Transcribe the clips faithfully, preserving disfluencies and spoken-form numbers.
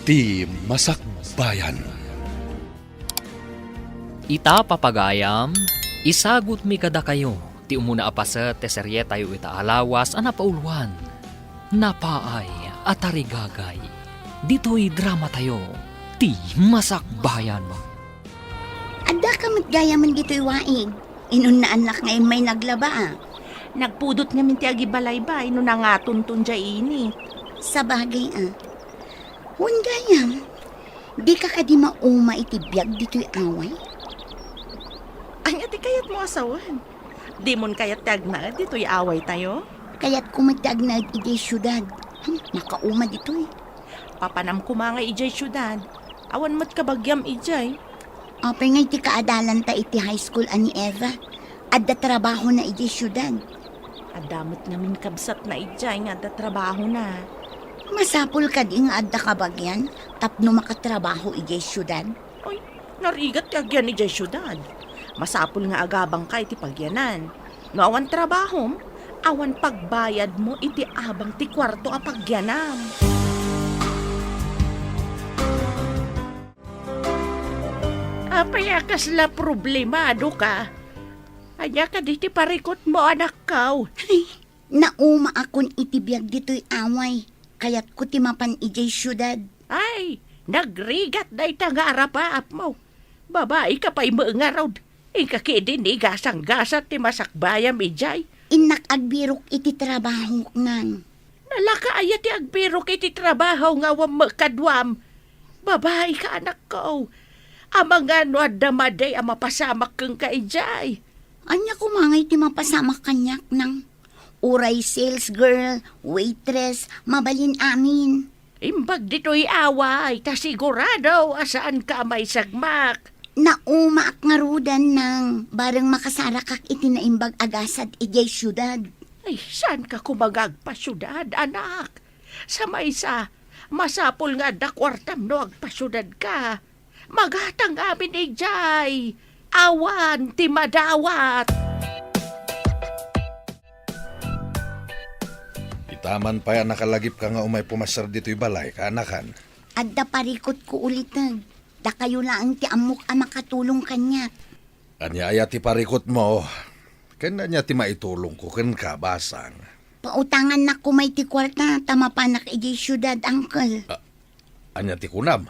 Ti Masakbayan. Ita, papagayam, isagutmi kadakayo ti umuna a paset ti serietayo ita a lawas a napauloan, Napaay a Tarigagay. Ditoy dramatayo, Ti Masakbayan. Adda ka met gayamen ditoy waig. Inunnaannak nga immay naglaba, a. Nagpudot ngamin ti agibalayba, no nangatonton diay init. Sabagay, a. Wen gayam, dika kadi mauma iti biag ditoy away? Ania ti kayatmo a sawen? Dimon kayat ti agnaed ditoy awaytayo? Kayatko met ti agnaed idiay siudad. Hmm, makauma ditoy. Papanam koma nga idiay siudad. Awan met kabagiam idiay. Apay ngay ti kaadalanta iti high school a ni Eva? Adda trabahona idiay siudad. Adda met ngamin kabsatna idiay nga adda trabahona. Masapul kadi nga adda kabagian tapno makatrabaho idiay siudad? Oy, narigat ti agian idiay siudad. Masapul nga agabangka iti pagianan. No awan trabahom, awan pagbayadmo iti abang ti kuarto a pagianam. Apay a kasla problemadoka? Ania kadi ti parikutmo, anakko? Ay, naumaakon iti biag ditoy away. Kayatko ti mapan idiay siudad. Ay, nagrigat dayta nga arapaapmo. Babaika pay met ngarud. Inka ketdin ni gasanggasat ti masakbayam idiay. Innak agbirok iti trabahok, nang. Nalaka aya ti agbirok iti trabaho nga awan met kaduam? Babaika, anakko. Amangan no adda madi a mapasamak kenka idiay. Ania koma ngay ti mapasamak kaniak, nang? Uray sales girl, waitress, mabalin amin. Imbag ditoy away, ta sigurado a saanka a maisagmak. Naumaak ngaruden, nang, bareng makasarakak iti naimbag a gasat idiay siudad. Ay, saanka koma nga agpasiudad, anak? Sa maysa, masapul nga adda kuartam no agpasiudadka. Magatang amin idiay. Awan ti madawat. Ita man pay a nakalagipka nga umay pumassar ditoy balay, kaanakan. Adda parikutko uliteg. Dakayo laeng ti ammok a makatulong kaniak. Ania aya ti parikutmo? Ken ania ti maitulongko kenka, basang? Pautangannak koma iti kuarta ta mapanak idiay siudad, uncle. A-, ania ti kunam?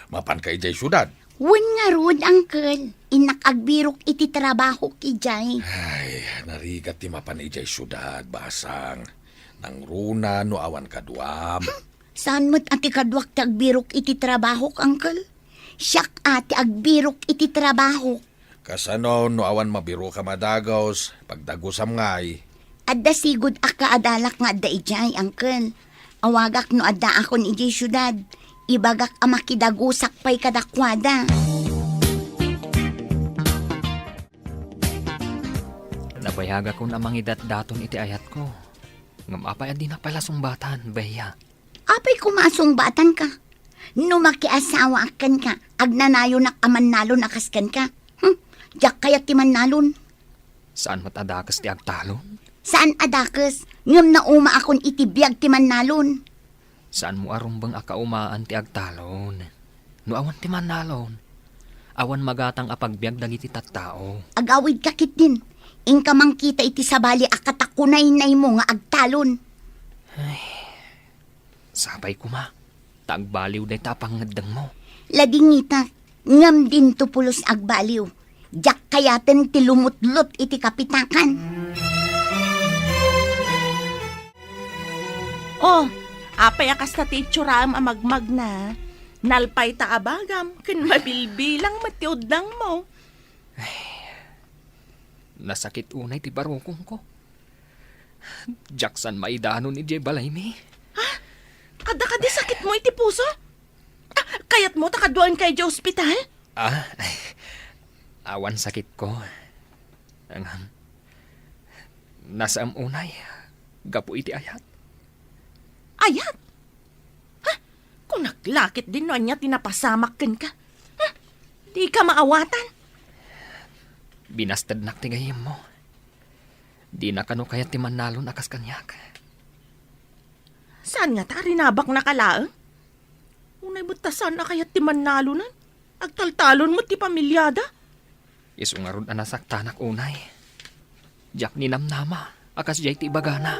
Mapanka idiay siudad? Wen ngarud, uncle. Innak agbirok iti trabahok idiay. Ay, narigat ti mapan idiay siudad, basang. Nangruna no awan kaduam. Saan met a ti kaduak ti agbirok iti trabahok, uncle? Siak a ti agbirok iti trabahok. Kasano no awan mabiroka a dagus, pagdagusam ngay? Adda sigud a kaadalak nga adda idiay, uncle. Awagak no addaakon idiay siudad. Ibagak a makidagusak pay kadakuada. Nabayagakon a mangidatdaton iti ayatko. Ngem apay a dinak pay la sungbatan, Bea? Apay koma a sungbatanka? No makiasawaak kenka, agnanayonak a mannalon a kas kenka. Hmm, diak kayat ti mannalon. Saan met a dakes ti agtalon? Saan a dakes, ngem naumaakon iti biag ti mannalon. Saanmo a rumbeng a kaumaan ti agtalon. No awan ti mannalon, awan magatang a pagbiag dagiti tattao. Agawidka ketdin, inka mangkita iti sabali a katakunaynaymo nga agtalon. Ay, sapay koma, ta agbaliw dayta a pangngeddengmo. Ladingitak, ngem dinto pulos agbaliw. Diak kayaten ti lumutlot iti kapitakan. Oh, apay a kasta ti itsuram a magmagna? Nalpay ta abagam ken mabilbilang met ti udnangmo. Nasakit unay ti barukongko. Diak saan maidanon idiay balaymi. Ha? Adda kadi sakitmo iti puso? Ah, kayatmo ta kaduaenka idiay ospital? Ah, ay, awan sakitko. Ngem, nasaem unay gapu iti ayat. Ayat? Ha? Kunak la ketdin no ania ti napasamak kenka. Ha? Dika maawatan? Binastednak ti gayyemmo. Dina kano kayat ti mannalon a kas kaniak. Saan ngata a rinabaknaka laeng? Unay met ta saan a kayat ti mannalonan. Agtaltalon met ti pamiliada. Isu ngarud a nasaktanak unay. Diak ninamnama a kasdiay ti ibagana.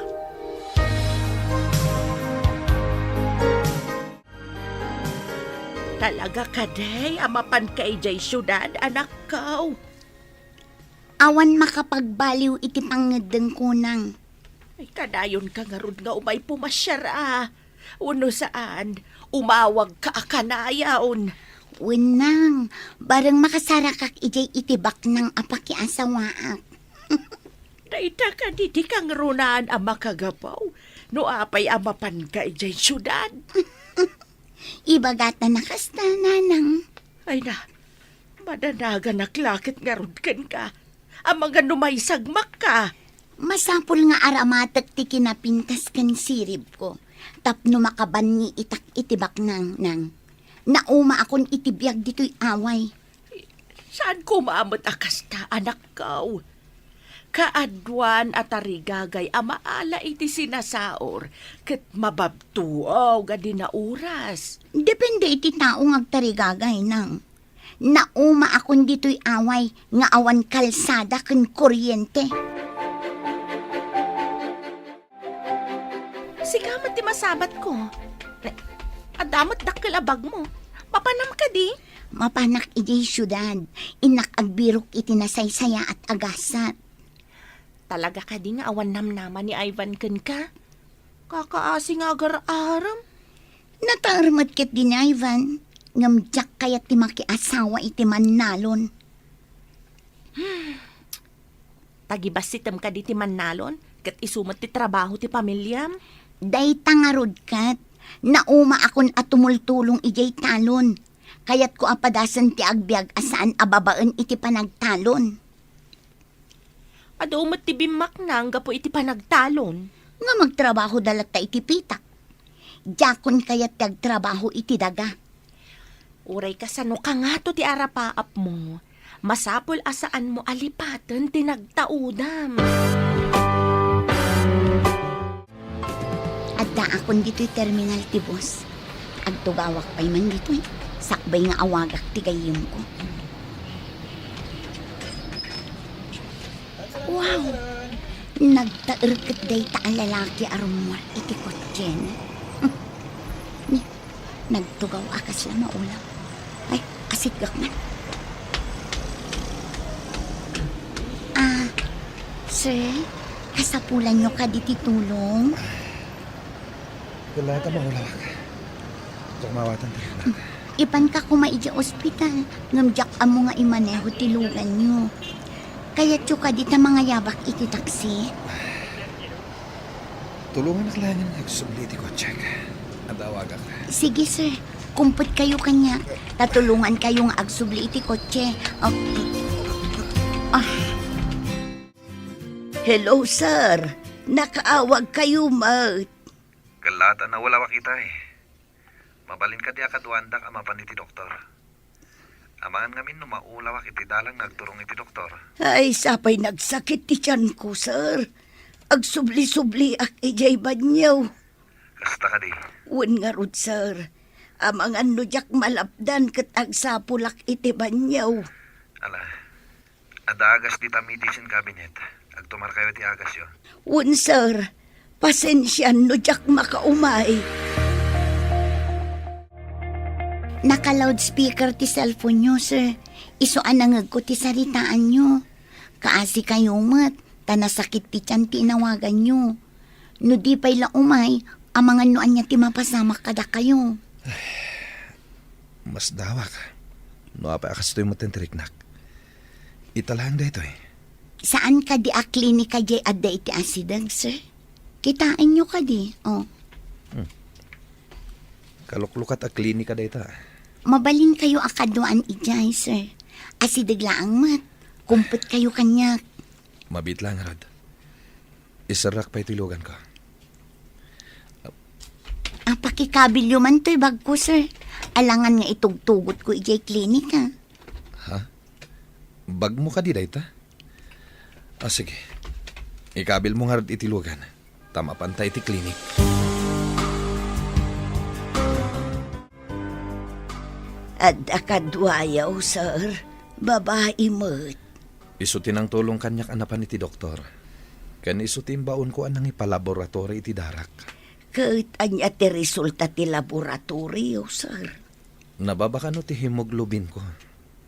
Talaga kadi a mapanka idiay siudad, anakko? Awan makapagbaliw iti pangngeddengko, Nang. Ay, kadayonka ngarud nga umay pumasiar a. Wenno saan, umawagka a kanayon. Wen, Nang, bareng makasarakak idiay itibaknang a pakiasawaak. Dayta kadi ti kangrunaan a makagapu no apay a mapanka idiay siudad. Ibagata na kasta, Nanang. Ay na, madanaganak la ket ngarud kenka. Amangan no maisagmakka. Masapul nga aramatek ti kinapintas ken siribko tapno makabanni itak iti baknang, Nang. Naumaakon iti biag ditoy away. Saan koma met a kasta, anakko? Kaaduan a tarigagay a maala iti sinasaor ket mababtuaw nga di nauras. Depende iti tao nga agtarigagay, Nang. Naumaakon ditoy away nga awan kalsada ken kuryente. Sika met ti masabatko. Adda met dakkel a bagmo. Mapanam kadi? Mapanak idiay siudad. Innak agbirok iti nasaysayaat a gasat. Talaga kadi nga awan namnama ni Ivan kenka? Kakaasi nga agar-arem. Nataer met ketdi ni Ivan, ngem diak kayat ti makiasawa iti mannalon. Tagibassitem kadi ti mannalon, ket isu met ti trabaho ti pamiliam? Dayta ngarud ket, naumaakon a tumultulong idiay talon. Kayatko a padasen ti agbiag a saan a babaen iti panagtalon. Adu met ti bimmaknang gapu iti panagtalon. Nga magtrabahoda latta iti pitak. Diakon kayat ti agtrabaho iti daga. Uray kasano kangato ti arapaapmo, masapul a saanmo a lipaten ti nagtaudam. Addaakon ditoy terminal ti bus. Agtugawak pay man ditoy, sakbay nga awagak ti gayyemko. Wow! Nagtaer ket dayta a lalaki a rummuar iti kotsena. Ni, nagtugaw a kasla maulaw. Ay, asidgak man. Ah, sir, kasapulanyo kadi ti tulong? Ket la ta maulawak. Diak maawatan ti riknak. Ipanka koma idiay ospital, ngem diak ammo nga imaneho ti luganyo. Kayatyo kadi ta mangayabak iti taksi? Tulonganak laengen nga agsubli iti kotsek. Adda awagak. Sige, sir. Kumpetkayo kaniak. Ta tulongankayo nga agsubli iti kotse. Oh. Ah. Hello, sir. Nakaawagkayo met. Ket la ta naulawak itay. Mabalin kadi a kaduaandak a mapan iti doktor? Amangan ngamin no maulawak iti dalan nga agturong iti doktor. Ay, sapay nagsakit ti tianko, sir. Agsubli-subliak idiay banio. Kasta kadi? Wen ngarud, sir. Amangan no diak malapdan ket agsapulak iti banio. Ala, adda agas dita medicine cabinet. Agtumarkayo ti agasyo. Wen, sir. Pasensian no diak makaumay. Naka-loudspeaker ti cellphone-yo, sir. Isu a nangegko ti saritaanyo. Kaasikayo met, ta nasakit ti tian ti inawaganyo. No di pay la umay, amangan no ania ti mapasamak kadakayo. Masdawak. No apay a kastoy met ti riknak. Ita laeng daytoy. Saan kadi a klinika diay adda iti asideg, sir? Kitaenyo kadi, oh. Hmm. Kaluklukat a klinika dayta. Mabalinkayo a kaduaan idiay, sir. Asideg laeng met. Kumpetkayo kaniak. Mabiit laeng ngarud. Iserrak pay ti luganko. Ah, pakikabilyo man toy bagko, sir. Alangan nga itugtugotko idiay klinika. Ha? Bagmo kadi dayta? Ah, sige. Ikabilmo ngarud iti lugan. Ta mapanta iti klinik. Adda kaduayo, sir. Babai met. Isu ti nangtulong kaniak a napan iti doktor. Ken isu ti imbaonko a nangipalaboratory iti darak. Ket ania ti resulta ti laboratorio, sir? Nababa kano ti hemoglobinko.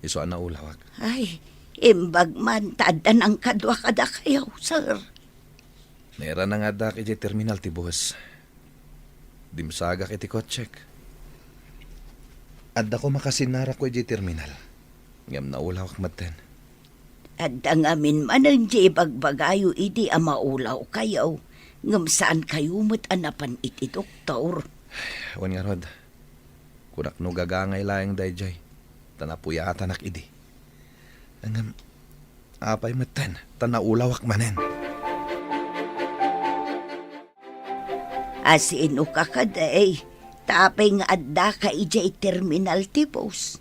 Isu a naulawak. Ay, imbag man ta adda nangkadua kadakayo, sir. Nairana nga addaak idiay terminal ti bus. Dimsagak iti kotsek. Adda koma kasinnarakko idiay terminal. Ngem naulawak metten. Adda ngamin manen ti ibagbagayo idi a maulawkayo, ngem saankayo met a napan iti doktor. Wen ngarud, kunak no gagangay laeng daydiay, ta napuyatanak idi. Ngem, apay metten, ta naulawak manen. Asino ka kadi? Ta apay nga addaka idiay terminal ti bus?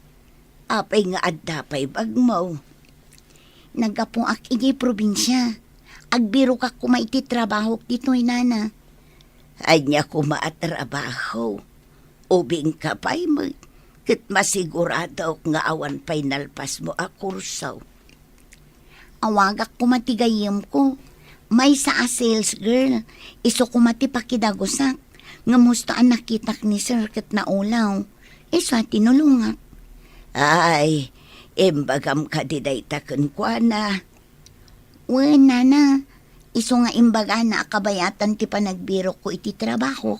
Apay nga adda pay bagmo? Naggapuak idiay probinsia. Agbirokak koma iti trabahok ditoy, nana. Ania koma a trabaho? Ubingka pay met, ket masiguradok nga awan pay nalpasmo a kurso. Awagak koma ti gayyemko. Maysa a sales girl, isu koma ti pakidagusak. Ngem husto a nakitak ni sir ket naulaw. Isu a tinulongak. Ay, imbagam kadi dayta kenkuana? Wen, nana, isu nga imbagana a kabayatan ti panagbirokko iti trabahok.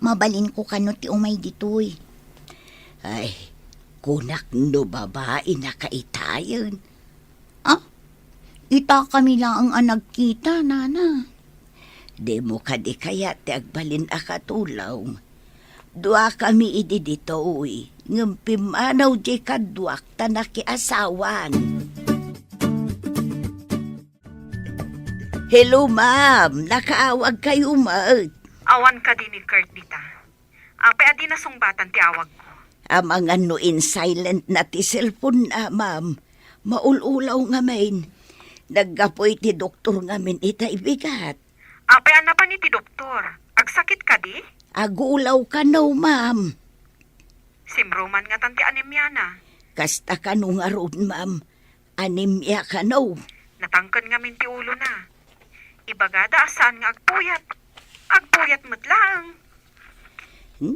Mabalinko kano ti umay ditoy. Ay, kunak no babainaka itayen. Ah? Itakami laeng a nagkita, nana. Dimo kadi kayat ti agbalin a katulong? Duakami idi ditoy, ngem pimmanaw diay kaduak ta nakiasawan. Hello, ma'am. Nakaawagkayo met. Awan kadi ni Kurt dita? Apay a di nasungbatan ti awagko? Amangan no in-silent na ti cellphone na, ma'am. Maul-ulaw ngamin. Naggapu iti doktor ngamin itay bigat. Apay a napan iti doktor? Agsakit kadi? Agulaw kano, ma'am. Simro man ngatan ti anemiana? Kasta kano ngarud, ma'am. Anemia kano? Natangken ngamin ti ulona. Ibagada a saan nga agpuyat. Agpuyat met laeng.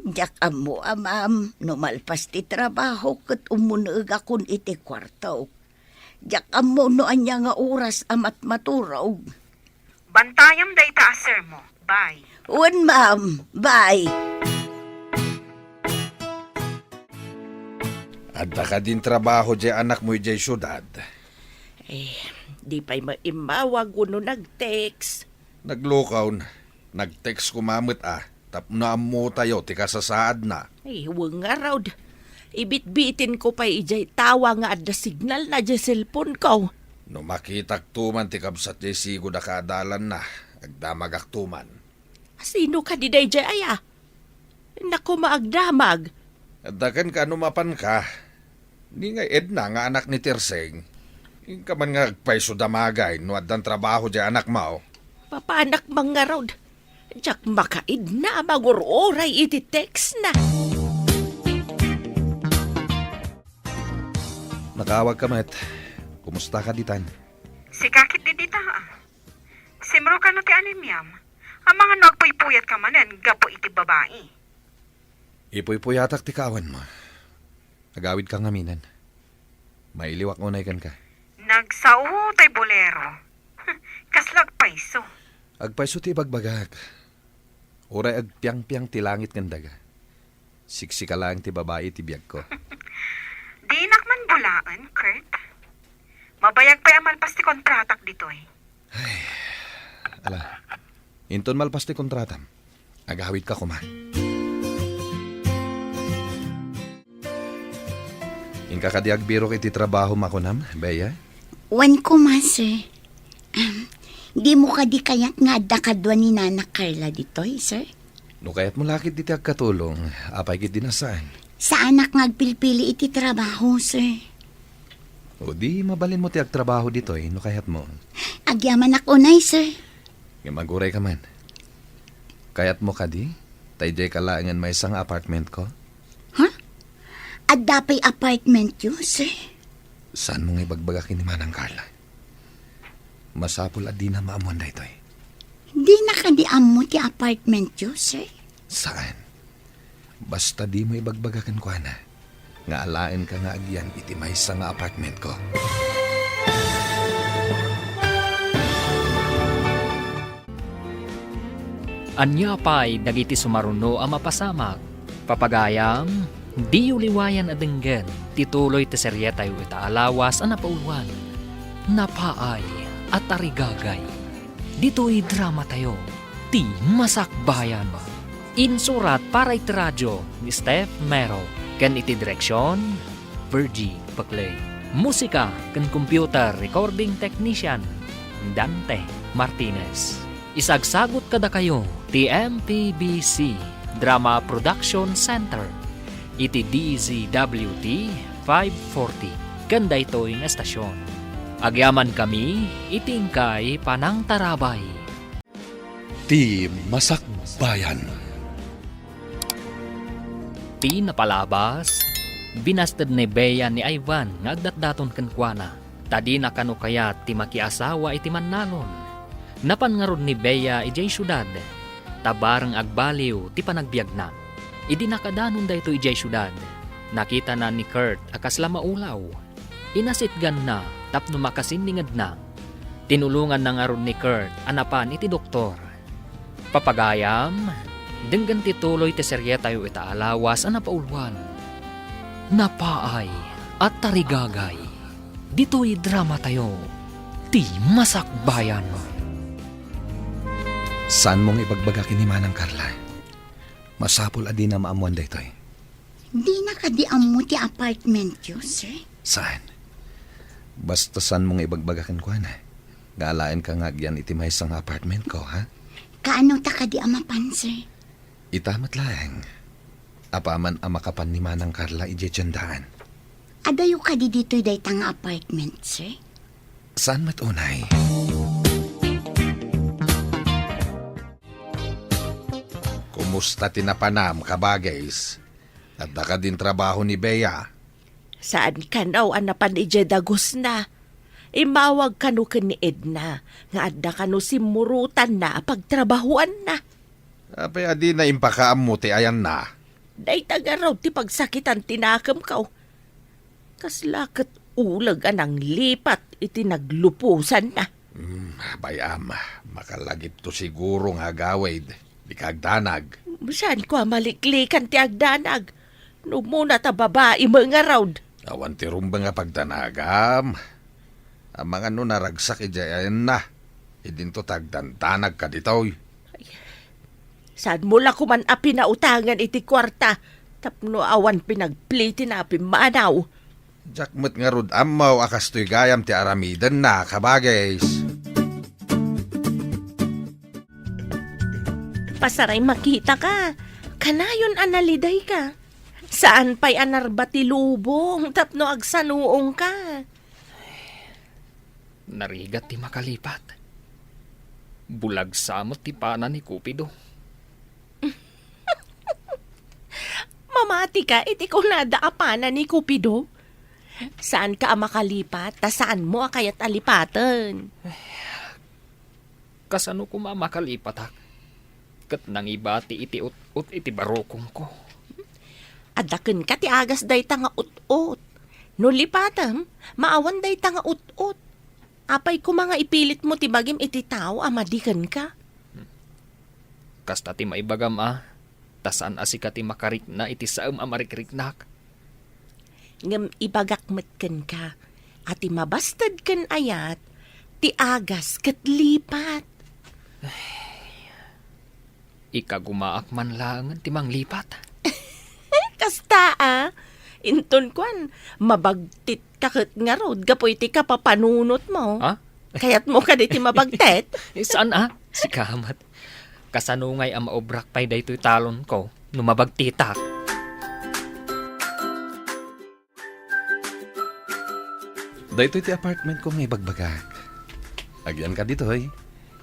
Diak ammo a, ma'am, no malpas ti trabaho ket ummuneegakon iti kuartok. Diak ammo no ania nga oras a matmaturog. Bantayam dayta a sermo. Bye. Wen, ma'am. Bye. Adda kadin trabaho diay anakmo idiay siudad? Eh, di pay maimmawag wenno nag-text. Naglukaw na. Nag-text koma met a, tapno ammotayo ti kasasaadna. Ay, wen ngarud. Ibitbitinko pay idiay tawa nga adda signalna diay cellphoneko. No makitakto man ti kabsat diay sigud a kaadalanna, agdamagakto man. Sino kadi daydiay aya? Naku, maagdamag. Adda kenka no mapanka. Ni nga Edna nga anak ni Tirseng. Inka man nga agpayso damagay no addan trabaho diay anakmo. Papanak man ngarud. Diak makaidna a mangur-uray iti text na. Nakaawagka met. Kumusta ka ditan? Sika ketdi dita, a. Simro kano ti anemiam? Amangan no agpuypuyatka manen gapu iti babai. Ipuypuyatak ti kaawanmo. Agawidka ngaminen. Mailiwak unay kenka. Nagsao tay bolero. Kasla agpayso? Agpayso ti ibagbagak. Uray agpiangpiang ti langit ken daga. Siksika laeng ti babai iti biagko. Dinak man bulaen, Kurt. Mabayag pay a malpas ti kontratak ditoy. Ay, ala. Inton malpas ti kontratam, agawidka koma. Inka kadi agbirok iti trabahom a kunam, Bea? Wen koma, sir. Am, dimo kadi kayat nga adda kadua ni Nana Carla ditoy, sir? No kayatmo la ketdi ti agkatulong, apay ketdi a saan? Saanak nga agpilpili iti trabaho, sir. O di, mabalinmo ti agtrabaho ditoy no kayatmo. Agyamanak unay, sir. Ngem agurayka man. Kayatmo kadi? Ta idiayka laengen maysa nga apartmentko? Ha? Adda pay apartmentyo, sir? Saanmo nga ibagbaga ken ni Manang Carla? Masapul a dina maammoan daytoy. Dina kadi ammo ti apartmentyo, sir? Saan? Basta dimo ibagbaga kenkuana nga alaenka nga agyan iti maysa nga apartmentko. Ania pay dagiti sumaruno a mapasamak? Papagayam, diyo liwayan a denggen ti tuloy ti serietayo ita a lawas a napauluan, Napaay a Tarigagay. Ditoy dramatayo, ti Masakbayan. Insurat para iti radio ni Steph Mero, ken iti direksion, Virgie Paclay. Musika ken computer recording technician, Dante Martinez. Isagsagut kadakayo ti M P B C Drama Production Center iti D Z W T five forty ken daytoy nga estasion. Agyamankami iti inkay panangtarabay. Ti Masakbayan. Ti napalabas, binasted ni Bea ni Ivan nga agdatdaton kenkuana, ta dina kano kayat ti makiasawa iti mannalon. Napan ngarud ni Bea idiay siudad, ta bareng agbaliw ti panagbiagna. Idi nakadanon daytoy idiay siudad, nakitana ni Kurt a kasla maulaw. Inasitganna tapno makasinningedna. Tinulonganna ngarud ni Kurt a napan iti doktor. Papagayam, denggen ti tuloy ti serietayo ita a lawas a napauluan, Napaay a Tarigagay. Ditoy dramatayo, ti Masakbayan. Saanmo nga ibagbaga ken ni Manang Carla? Masapul a dina maammoan daytoy. Dina kadi ammo ti apartmentyo, sir? Saan? Basta saanmo nga ibagbaga kenkuana nga alaenka nga agyan iti maysa nga apartmentko, ha? Kaano ta kadi a mapan, sir? Ita met laeng. Apaman a makapan ni Manang Carla idiay tiendaan. Adayo kadi ditoy dayta nga apartment, sir? Saan met unay? Kumusta ti napanam, kabagis? Adda kadin trabaho ni Bea? Saan kano a napan idiay dagusna. Immawag kano ken ni Edna nga adda kano simmurotanna a pagtrabahoanna. Apay a dina impakaammo ti ayanna? Dayta ngarud ti pagsakitan ti nakemko. Kasla ket uleg a nanglipat iti nagluposanna. Hmm, bay-am, makalagipto siguro nga agawid. Dika agdanag. Saanko a maliklikan ti agdanag. No umuna ta babai met ngarud. Awan ti rumbeng a pagdanagam. Amangan no naragsak idiay ayanna. Idinto ta agdandanag kaditoy. Ay, saanmo la koman a pinautangan iti kuarta tapno awan pinagplitina a pimmanaw. Diak met ngarud ammo a kastoy gayam ti aramidenna, kabagis. Pasaray makitaka. Kanayon a nalidayka. Saan pay a narba ti lubong tapno agsanuongka. Narigat ti makalipat. Bulagsa met ti pana ni Cupido. Mamatika iti kunada a pana ni Cupido. Saanka a makalipat, ta saanmo a kayat a lipaten. Kasano koma a makalipatak? Ket nangibati iti ut-ot iti barukongko. Adda kenka ti agas dayta nga ut-ot. No lipatem, maawan dayta nga ut-ot. Apay koma nga ipilitmo ti bagim iti tao a madi kenka? Kasta ti maibagam a, ta saan a sika ti makarikna iti saem a marikriknak. Ngem ibagak met kenka a ti mabasted ken ayat, ti agas ket lipat. Ikagumaak man laengen ti manglipat. Kasta a, inton kuan, mabagtit ka ket ngarud gapu iti kapapanunotmo. Ha? Kayatmo kadi ti mabagtit? Eh, saan a? Sika met. Kasano ngay a maobrak pay daytoy talonko no mabagtitak? Daytoy ti apartmentko nga ibagbagak. Agyanka ditoy,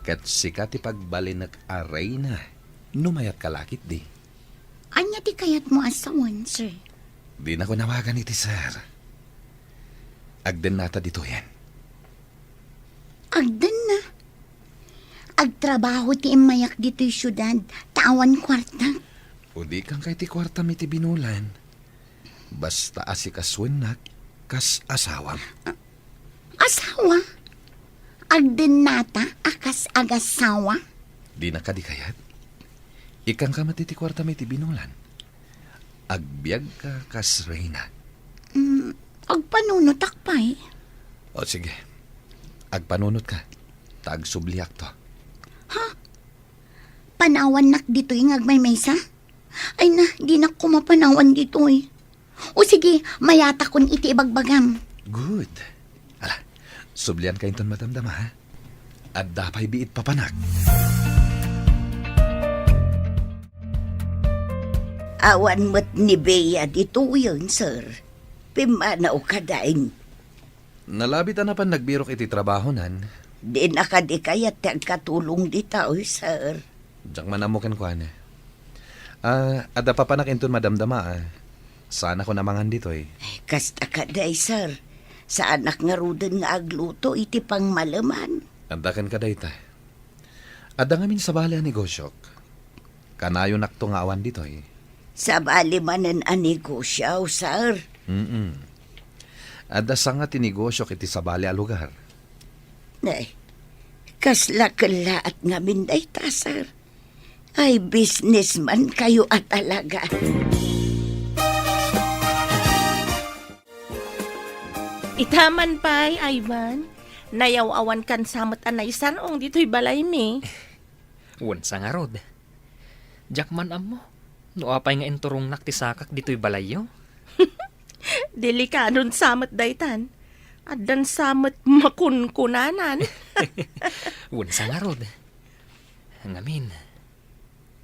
ket sika ti pagbalinek a reyna no mayatka la ketdi. Ania ti kayatmo a sawen, sir? Dinak nawagan iti sir. Agdennata ditoyen. Agdenna. Agtrabaho ti immayak ditoy siudad, ta awan kuarta. Udikan kay ti kuartam iti binulan. Basta asikasuennak kas asawam. Asawa? Agdennata a kas agasawa? Dinak kadi kayat? Ikkanka met iti kuartam iti binulan. Agbiagka kas reyna. Mm, agpanunotak pay. O sige, agpanunotka, ta agsubliakto. Ha? Panawannak ditoy nga agmaymaysa? Ay na, dinak koma panawan ditoy. O sige, mayatakon iti ibagbagam. Good. Ala, sublianka inton madamdama, ha? Adda pay biit papanak. Awan met ni Bea ditoyen, sir. Pimmanaw kadain. Nalabit a napan nagbirok iti trabahonan. Dina kadi kayat ti agkatulong ditoy, sir. Diak man ammo kenkuana. Ah, adda papanak inton madamdama, ah. Saanakon a mangan ditoy. Kasta kadi, sir. Saanak ngaruden nga agluto iti pangmaleman. Adda kenka dayta. Adda ngamin sabali a negosyok. Kanayonakto nga awan ditoy. Sabali manen a negosyo, sir? Mm-mm. Adda sanga ti negosyok iti sabali a lugar. Ay, kasla kellaat ngamin dayta, sir. Ay, businessman kayo a talaga. Ita man pay, Ivan. Nayaw-awankan sa met a naisar-ong ditoy balaymi. Wen sa ngarud. Diak man ammo no apay nga inturongnak ti sakak ditoy balayyo. Delikadon sa met daytan. Addan sa met makunkunanan. Wen sa ngarud. Ngamin,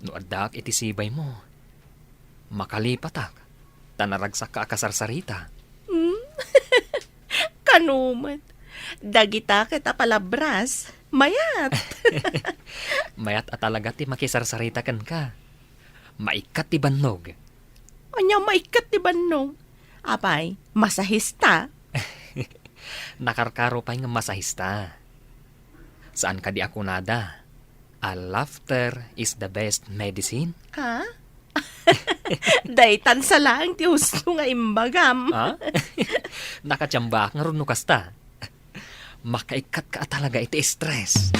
no addaak iti sibaymo, makalipatak, ta naragsakka a kasarsarita. Hmm? Kano met, dagita ket a palabras, mayat. Mayat a talaga ti makisarsarita kenka. Maikkat ti bannog. Ania maikkat ti bannog? Apay, masahista? Nakarkaro pay nga masahista. Saan kadi a kunada a laughter is the best medicine? Ha? Daytan sa laeng ti husto nga imbagam. Ha? Nakatiambaak ngarud no kasta. Makaikkatka a talaga iti stress.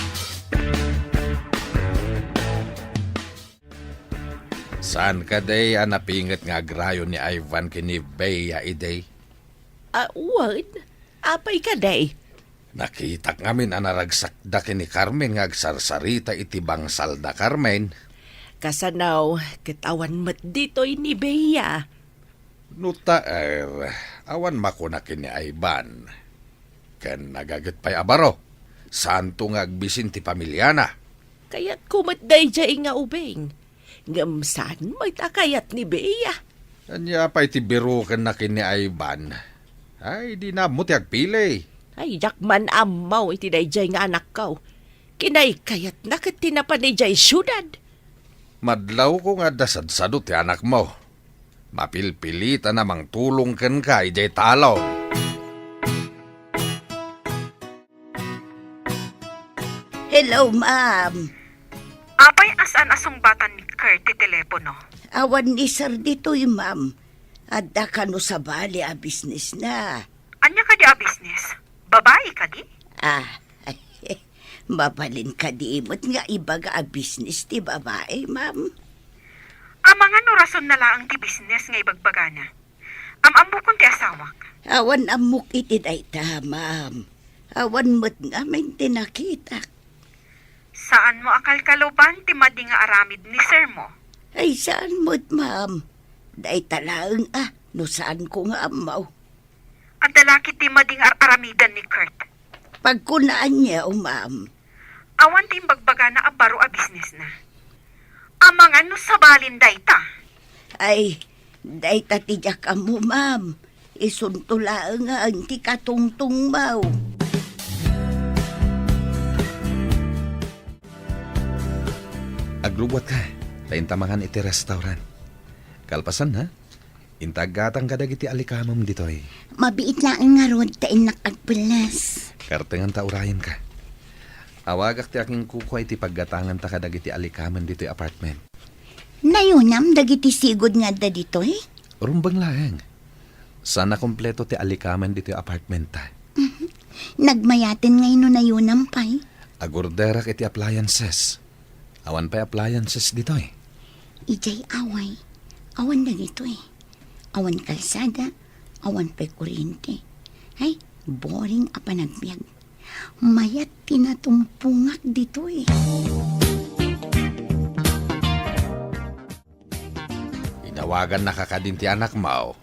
Saan kadi a napinget nga agrayo ni Ivan ken ni Bea idi? Ah, wen. Apay kadi? Nakitak ngamin a naragsakda ken ni Carmen nga agsarsarita iti bangsalda, Carmen. Kasano, ket awan met ditoy ni Bea. No ta, er, awan makuna ken ni Ivan. Ken nagaget pay a baro. Saanto nga agbisin ti pamiliana. Kayatko met daydiay nga ubing. Ngem saan met a kayat ni Bea. Ania pay ti birokenna ken ni Ivan? Ay, dina ammo ti agpili. Ay, diak man ammo iti daydiay nga anakko. Kinaykayatna ket ti napan idiay siudad. Madlawko nga adda sadsado ti anakmo. Mapilpilitan a mangtulong kenka idiay talon. Hello, ma'am. Apay a saan a sungbatan ni Kurt ti telepono? Awan ni sir ditoy, ma'am. Adda kano sabali a business na. Ania kadi a business? Babai kadi? Ah, mabalin kadi met nga ibaga a business ti babai, ma'am? Amangan no rason na laeng ti business nga ibagbagana. Am-ammokon ti asawak. Awan ammok iti dayta, ma'am. Awan met ngamin ti nakitak. Saanmo a kalkaluban ti madi nga aramid ni sir mo? Ay, saan met, ma'am? Dayta laeng a, no saanko nga ammo. Adda la ketdi madi nga ar-aramidan ni Kurt. Pagkunaanyo, ma'am. Awan ti imbagbagana a baro a business na. Amangan no sabalin dayta. Ay, dayta ti diak ammo, ma'am. Isunto laeng ti katungtungmo. Aglubuatka, ta inta mangan iti restaurant. Kalpasan, ha? Inta aggatang kadagiti alikamem ditoy. Mabiit laeng ngarud ta innak agpelles. Kartengen ta urayenka. Awagak ti akinkukua iti paggatanganta kadagiti alikamen ditoy apartment. Nayonam dagiti sigud nga adda ditoy? Rumbeng laeng. Saan a kompleto ti alikamen ditoy apartmenta. Mhm. Nagmayaten ngay no nayonam pay. Agorderak iti appliances. Awan pay appliances ditoy. Idiay away, awan dagitoy. Awan kalsada, awan pay kuryente. Ay, boring a panagbiag. Mayat ti natumpongak ditoy. Inawagannaka kadin ti anakmo?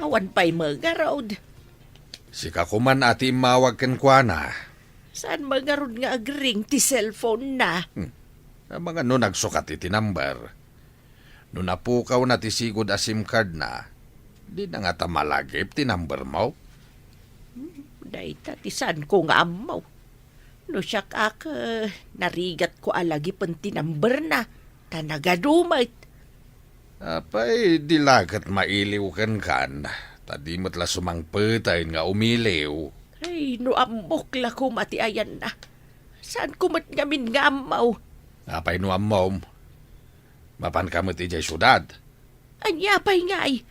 Awan pay met ngarud. Sika koman a ti immawag kenkuana. Saan met ngarud nga agring ti cellphone-na? Hmm. Amangan no nagsukat iti number. No napukawna ti sigud a SIM card-na, dina ngata malagip ti number-mo? Hmm, dayta ti saanko nga ammo. No siak ak, eh, narigatko a lagipen ti number-na, ta nagadu met. Apay, di la ket mailiw kenkan, ta di met la sumangpetaen nga umiliw. Ay, no ammok la koma ti ayanna. Saanko met ngamin nga ammo. Apay no ammom? Mapanka met idiay siudad. Ania pay ngay?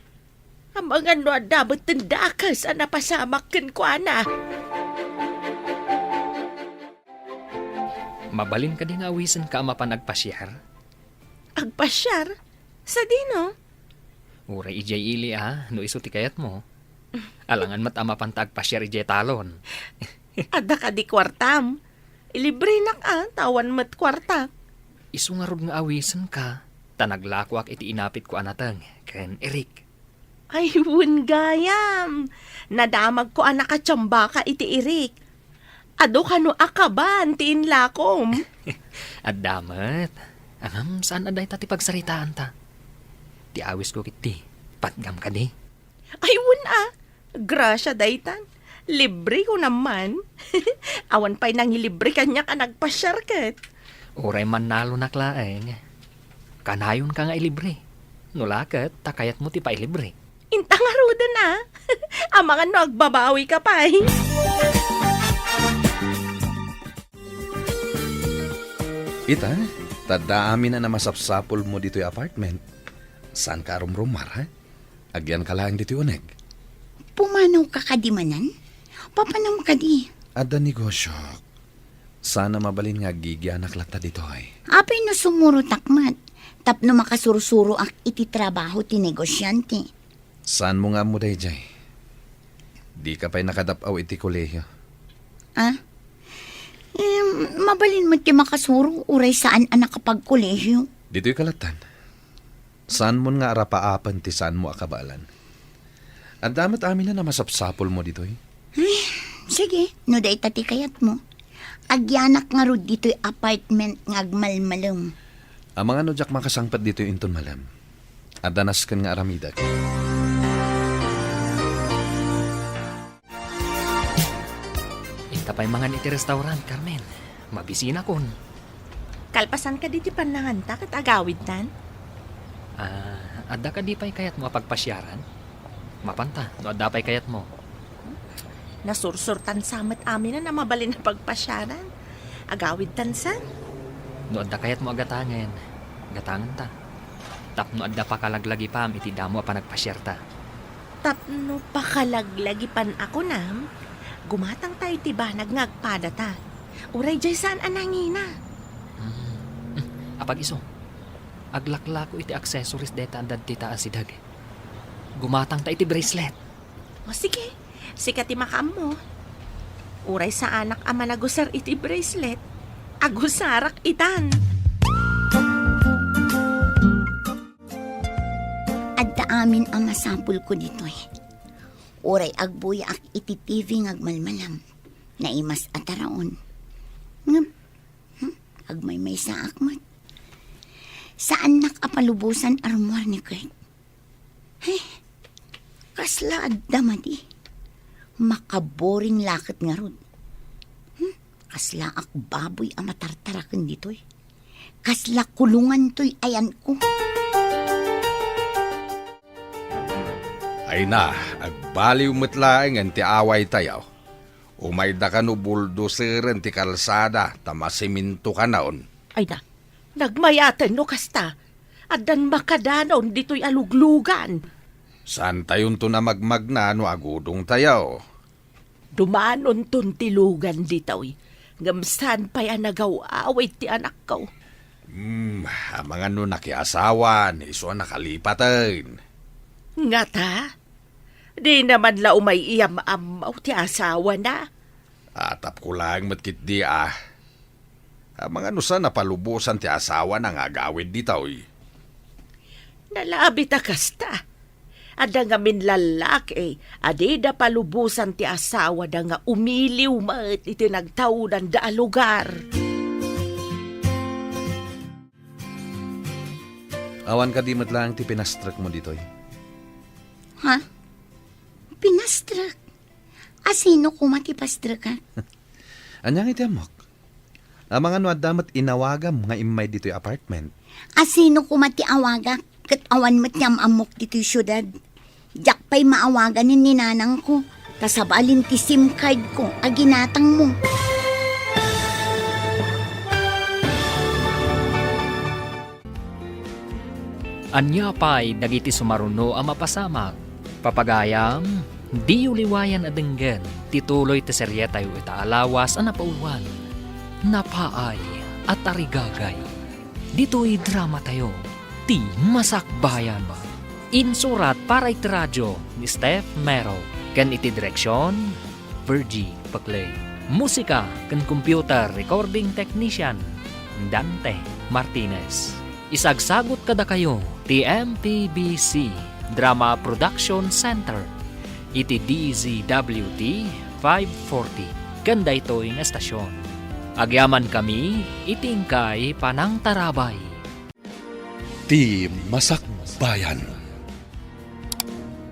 Amangan no adda met ti dakes a napasamak kenkuana. Mabalin kadi nga awisenka a mapan agpasiar? Agpasiar? Sadino? Uray idiay ili a, no isu ti kayatmo. Alangan met a mapanta agpasiar idiay talon. Adda kadi kuartam? Ilibrenak a, ta awan met kuartak. Isu ngarud nga awisenka, ta naglakoak iti inapitko a nateng ken Eric. Ay, wen gayam! Nadamagko a nakatiambaka iti Eric. Adu kano a kaban ti inlakom? Adda met. Ngem saan a dayta ti pagsaritaanta. Ti awisko ketdi, patgam kadi. Ay, wen a! Grasia daytan. Libre ko naman. Awan pay nangilibre kaniak a nagpasiar ket. Uray mannalonak laeng. Kanayonka nga ilibre. No la ket, ta kayatmo ti pailibre. Inta ngaruden a. Amangan no agbabawika pay. Ita, ta adda amin a namasapsapulmo ditoy apartment. Saanka a rumrumar, ha? Agyanka laeng ditoy uneg. Pumanawka kadi manen? Papanam kadi? Adda negosiok. Saan a mabalin nga aggigyanak latta ditoy. Apay no sumurotak met, tapno makasursuroak iti trabaho ti negosiante. Saanmo nga ammo daydiay? Dika pay nakadap-aw iti kolehio. Ah? Em, mabalin met ti makasuro, uray saan a nakapagkolehio. Ditoy kalatan. Saanmon nga arapaapen ti saanmo a kabaelan. Adda met amin a namasapsapulmo ditoy. Ay, sige, no dayta ti kayatmo. Agyanak ngarud ditoy apartment nga agmalmalem. Amangan no diak makasangpet ditoy inton malem. Adda nasken nga aramidek. Inta pay mangan iti restaurant, Carmen. Mabisinakon. Kalpasan kadi ti pannanganta ket agawidtan? Ah, adda kadi pay kayatmo a pagpasiaran? Mapanta, no adda pay kayatmo. Nasursurtan sa met amin a mabalin a pagpasiaran. Agawidtan sa? No adda kayatmo a gatangen, gatangenta. Tapno adda pakalaglagipam iti damo a panagpasiarta. Tapno pakalaglagipan a kunam, gumatangta iti banag nga agpadata. Uray diay saan a nangina. Hmm. Apag-isu, aglaklako iti accessories dayta a dadita a sideg. Gumatangta iti bracelet. O sige, sika ti makaammo. Uray saanak a managusar iti bracelet, agusarak itan. Adda amin a masapulko ditoy. Uray agbuyaak iti T V nga agmalmalam, naimas a taraon. Ngem, hmm, agmaymaysaak met. Saannak a palubosan a rummuar ni Kurt. Hey, kasla adda madi. Makaboring la ket ngarud. Hmm, kaslaak baboy a matartaraken ditoy. Kasla kulongan toy ayanko. Ay na, agbaliw met laengen ti awaytayo. Umayda kano buldoseren ti kalsada ta masiminto kanayon. Ay na, nagmayaten no kasta. Addan makadanaon ditoy a luglugan. Saantayonton a magmagna no agudongtayo. Dumanonton ti lugan ditoy, ngem saan pay a nagaw-awid ti anakko. Hmm, amangan no nakiasawan, isu a nakalipaten. Ngata? Di naman la umay iyam-ammo ti asawana? Atapko laeng met ketdi a. Amangan no saan a palubosan ti asawana nga agawid ditoy. Nalabit a kasta. Adda ngamin lallaki a dida palubosan ti asawada nga umiliw met iti nagtaudanda a lugar. Awan kadi met laeng ti pinastrekmo ditoy? Ha? Pinastrek? Asino koma ti pastrekak? Ania nga iti ammok? Amangan no adda met inawagam nga immay ditoy apartment. Asino koma ti awagak ket awan met ti am-ammok ditoy siudad? Diak pay maawaganen ni nanangko, ta sabalin ti SIM card ko a ginatangmo. Ania pay dagiti sumaruno a mapasamak? Papagayam, diyo liwayan a denggen ti tuloy ti serietayo ita a lawas a napauluan, Napaay a Tarigagay, ditoy dramatayo, Ti Masakbayan. Insurat para iti radio ni Steph Mero ken iti direksion, Virgie Paclay. Musika ken computer recording technician, Dante Martinez. Isagsagut kadakayo ti M P B C Drama Production Center iti D Z W T five forty ken daytoy nga estasion. Agyamankami iti inkay panangtarabay. Ti Masakbayan.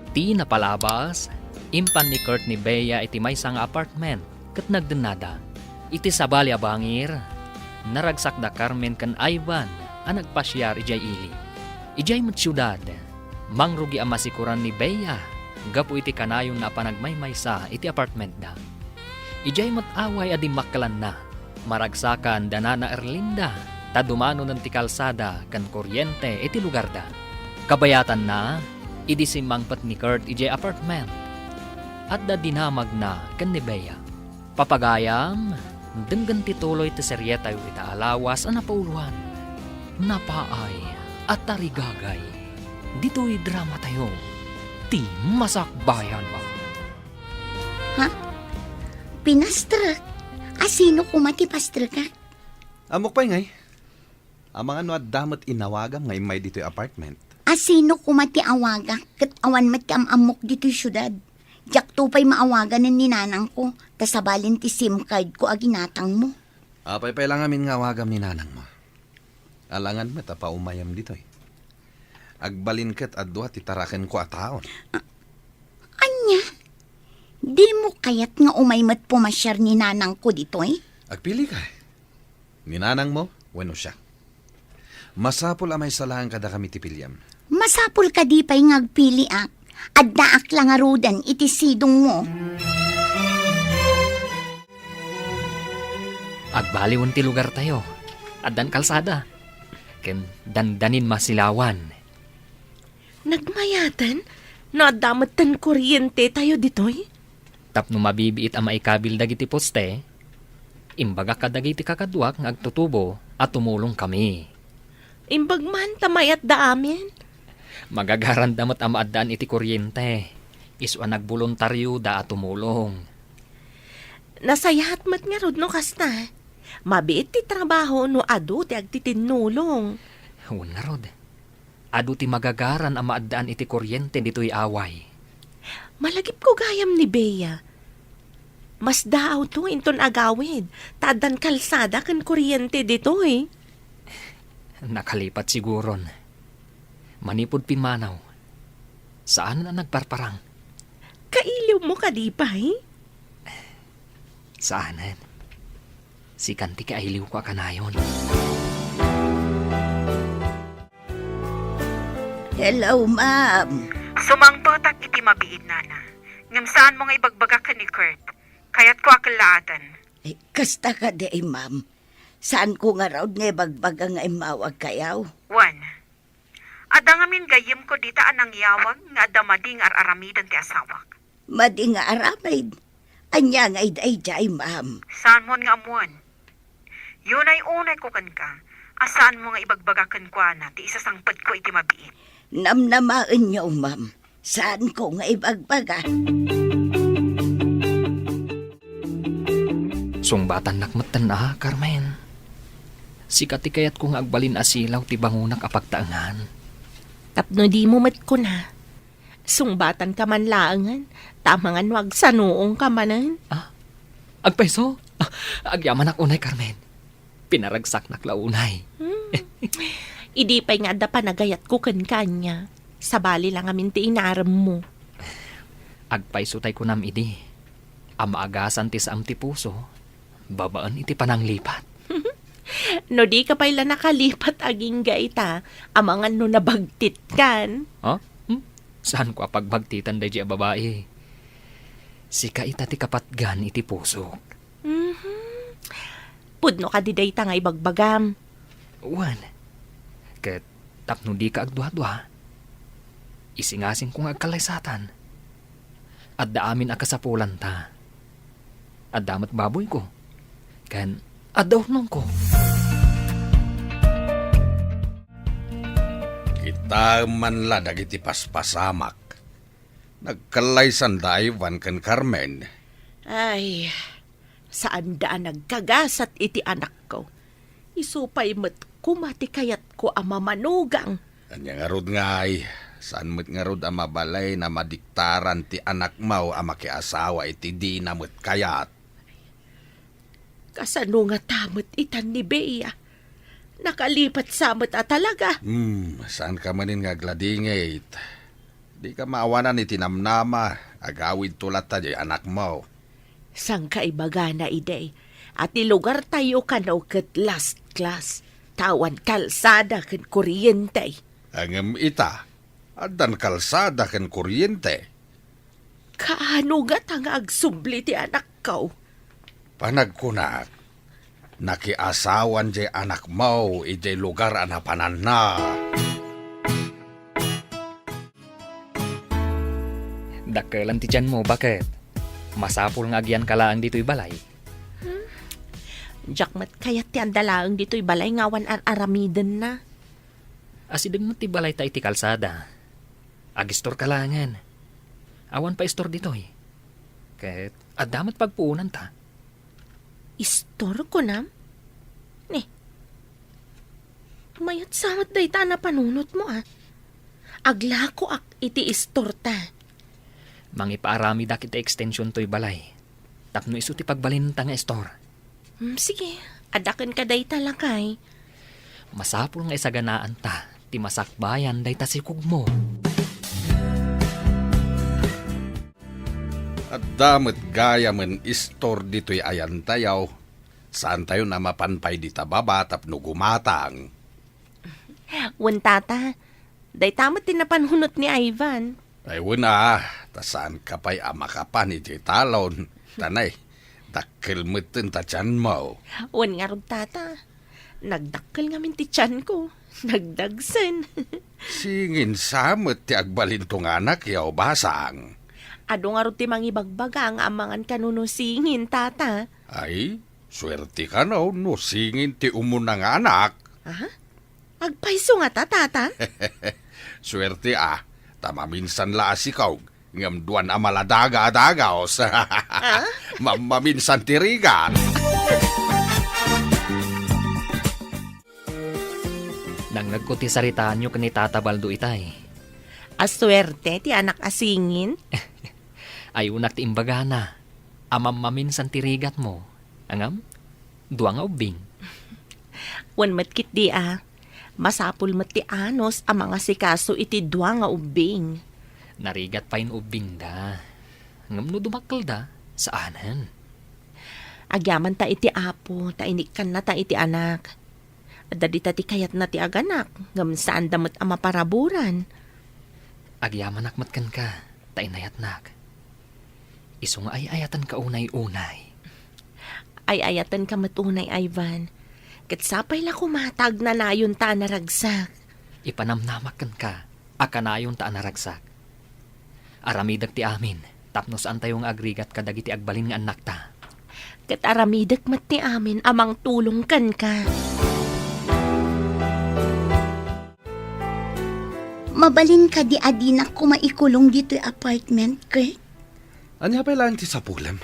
Ti napalabas, impan ni Kurt ni Bea iti maysa nga apartment ket nagdennada. Iti sabali a bangir, naragsak da Carmen ken Ivan a nagpasiar idiay ili. Idiay met siudad, mangrugi a masikoran ni Bea gapu iti kanayonna a panagmaymaysa iti apartmentda. Idiay met away a dimmakkelanna, maragsakan da Nana Erlinda ta dumanonen ti kalsada ken koriente iti lugarda. Kabayatanna, idi simmangpet ni Kurt idiay apartment, adda dinamagna ken ni Bea. Papagayam, denggen ti tuloy ti serietayo ita a lawas a napauluan, Napaay a Tarigagay, ditoy dramatayo, Ti Masakbayan. Ha? Pinastrek? Asino koma ti pastrekak? Ammok pay ngay. Amangan no adda met inawagam nga immay ditoy apartment. Asino koma ti awagak ket awan met ti am-ammok ditoy siudad? Diakto pay maawaganen ni nanangko, ta sabalin ti SIM card ko a ginatangmo. Apay pay la ngamin nga awagam ni nanangmo? Alangan met a paumayam ditoy. Agbalin ket adu ti tarakenko a taon. A-, ania? Dimo kayat nga umay met pumasiar ni nanangko ditoy? Agpili ka. Ni nanangmo wenno siak. Masapul a maysa laeng kadakami ti piliam. Masapul kadi pay nga agpiliak. Addaak la ngaruden iti sidongmo. Agbaliwen ti lugartayo. Addan kalsada. Ken dandanin masilawan. Nagmayaten no adda metten korientetayo ditoy? Tapno mabibiit a maikabil dagiti poste, imbagak kadagiti kakaduak nga agtutubo a tumulongkami. Imbag man ta mayatda amin. Magagaranda met a maaddaan iti koriente. Isu a nagboluntarioda a tumulong. Nasayaat met ngarud no kasta. Mabiit ti trabaho no adu ti agtitinnulong. Wen ngarud. Adu ti magagaran a maaddaan iti koriente ditoy away. Malagipko gayam ni Bea. Masdaawto inton agawid, ta addan kalsada ken koriente ditoy. Nakalipat siguron. Manipud pimmanaw, saanen a nagparparang. Kailiwmo kadi pay? Saanen. Sikan ti kailiwko a kanayon. Hello, ma'am. Sumangpetak iti mabiit, nana. Ngem saanmo nga ibagbaga ken ni Kurt. Kayatko a kellaatan. Eh, kasta kadi, ma'am. Saanko ngarud nga ibagbaga nga immawagkayo? Wen, adda ngamin gayyemko dita a nangyawag nga adda madi nga ar-aramiden ti asawak. Madi nga aramid? Ania nga idaydiay, ma'am? Saanmon nga ammoen? Yunay-unayko kenka a saanmo nga ibagbaga kenkuana ti isasangpetko iti mabiit. Namnamaenyo, ma'am. Saanko nga ibagbaga. Sungbatannak metten a, Carmen. Sika ti kayatko nga agbalin a silaw ti bangonak a pagtaengan. Tapno dimo met kuna, sungbatanka man laengen, ta amangan no agsanuongka manen. Ah, agpayso? Ah, agyamanak unay, Carmen. Pinaragsaknak la unay. Hmm. Idi pay nga adda panagayatko kenka ania, sabali la ngamin ti inaremmo. Agpayso tay kunam idi a maagasan ti saem ti puso babaen iti pananglipat. No dika pay la nakalipat agingga ita, amangan no nabagtitkan. Ha? Hmm? Saanko a pagbagtitan daydiay a babai. Sika ita ti kapatgan iti pusok. Mhm. Pudno kadi dayta nga ibagbagam? Wen, ket tapno dika agduadua, isingasingko nga agkallaysatan. Adda amin a kasapulanta. Adda met baboyko, ken adda urnongko. Kitaem man la dagiti paspasamak. Nagkallaysanda Ivan ken Carmen. Ay, saanda a nagkagasat iti anakko. Isu pay met koma ti kayatko a mamanugang. Ania ngarud ngay, saan met ngarud a mabalin a madiktaran ti anakmo a makiasawa iti dina met kayat? Kasano ngata met itan ni Bea? Nakalipat sa met a talaga. Hmm, saanka manen nga agladingit. Dika maawanan iti namnama, agawidto latta diay anakmo. Saan ka ibagana idi a ti lugartayo kano ket last class, ta awan kalsada ken kuryente? Ngem ita, addan kalsada ken kuryente. Kaano ngata nga agsubli ti anakko? Panagkunak, nakiasawan diay anakmo idiay lugar a napananna. Dakkelan ti tianmo, baket? Masapul nga agyanka laeng ditoy balay. Hmm. Diak met kayat ti adda laeng ditoy balay nga awan ar-aramidenna. Asideg met ti balayta iti kalsada. Agistorka laengen. Awan pay istor ditoy. Ket adda met pagpuonanta. Istor, kunam? Ni, mayat sa met dayta a napanunotmo, a. Aglakoak iti istorta. Mangipaaramidak iti extension toy balay. Tapno isu ti pagbalinenta nga istor. Hmm, sige, adda kenka dayta, lakay. Masapul nga isaganaanta ti masakbayan dayta sikogmo. Adda met gayamen istor ditoy ayantayo. Saantayon a mapan pay dita baba tapno gumatang. Wen, tata, dayta met ti napanunot ni Ivan. Ay, wen a, ta saanka pay a makapan iti talon. Tanay, dakkel metten ta tianmo. Wen ngarud, tata. Nagdakkel ngamin ti tianko. Nagdagsen. Singin sa met ti agbalinto nga anakyo, basang. Adu ngarud ti mangibagbaga nga amangan kano no singin, tata. Ay, suerte kano no singin ti umuna nga anak. Aha? Agpayso ngata, tata? Suerte a, ta maminsan la a sikog, ngem duan a maladaga a dagaos. Ah? Ma-, maminsan ti rigat. Nangngegko ti saritaanyo ken ni Tata Baldo itay. A suerte ti anak a singin. Ayunak ti imbagana a mammaminsan ti rigatmo. Ngem, dua nga ubbing. Wen met ketdi a, masapul met ti anus a mangasikaso iti dua nga ubbing. Narigat pay no ubbingda. Ngem no dumakkelda, saanen. Agyamanta iti Apo, ta inikkannata iti anak. Adda dita ti kayatna ti aganak, ngem saanda met a maparaburan. Agyamanak met kenka, ta inayatnak. Isu nga ay-ayatenka unay-unay. Ay-ayatenka met unay, Ivan. Ket sapay la koma ta agnanayonta a naragsak. Ipanamnamak kenka a kanayonta a naragsak. Aramidek ti amin, tapno saantayo nga agrigat kadagiti agbalin nga annakta. Ket aramidek met ti amin a mangtulong kenka. Mabalin kadi a dinak koma ikulong ditoy apartment, Kurt? Ania pay laeng ti sapulem?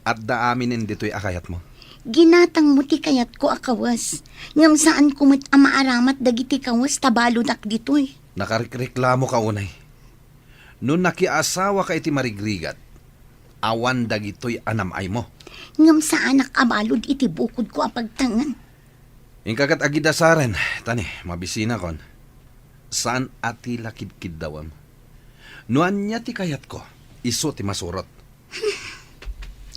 Adda aminen ditoy a kayatmo. Ginatangmo ti kayatko a kawes, ngem saanko met a maaramat dagiti kawes ta baludak ditoy. Nakarikreklamoka unay. No nakiasawaka iti marigrigat, awan dagitoy a nam-aymo. Ngem saanak a balud iti bukodko a pagtengen. Inka ket agidasaren, tani, mabisinakon. Saan a ti la kidkiddawem. No ania ti kayatko, isu ti masurot.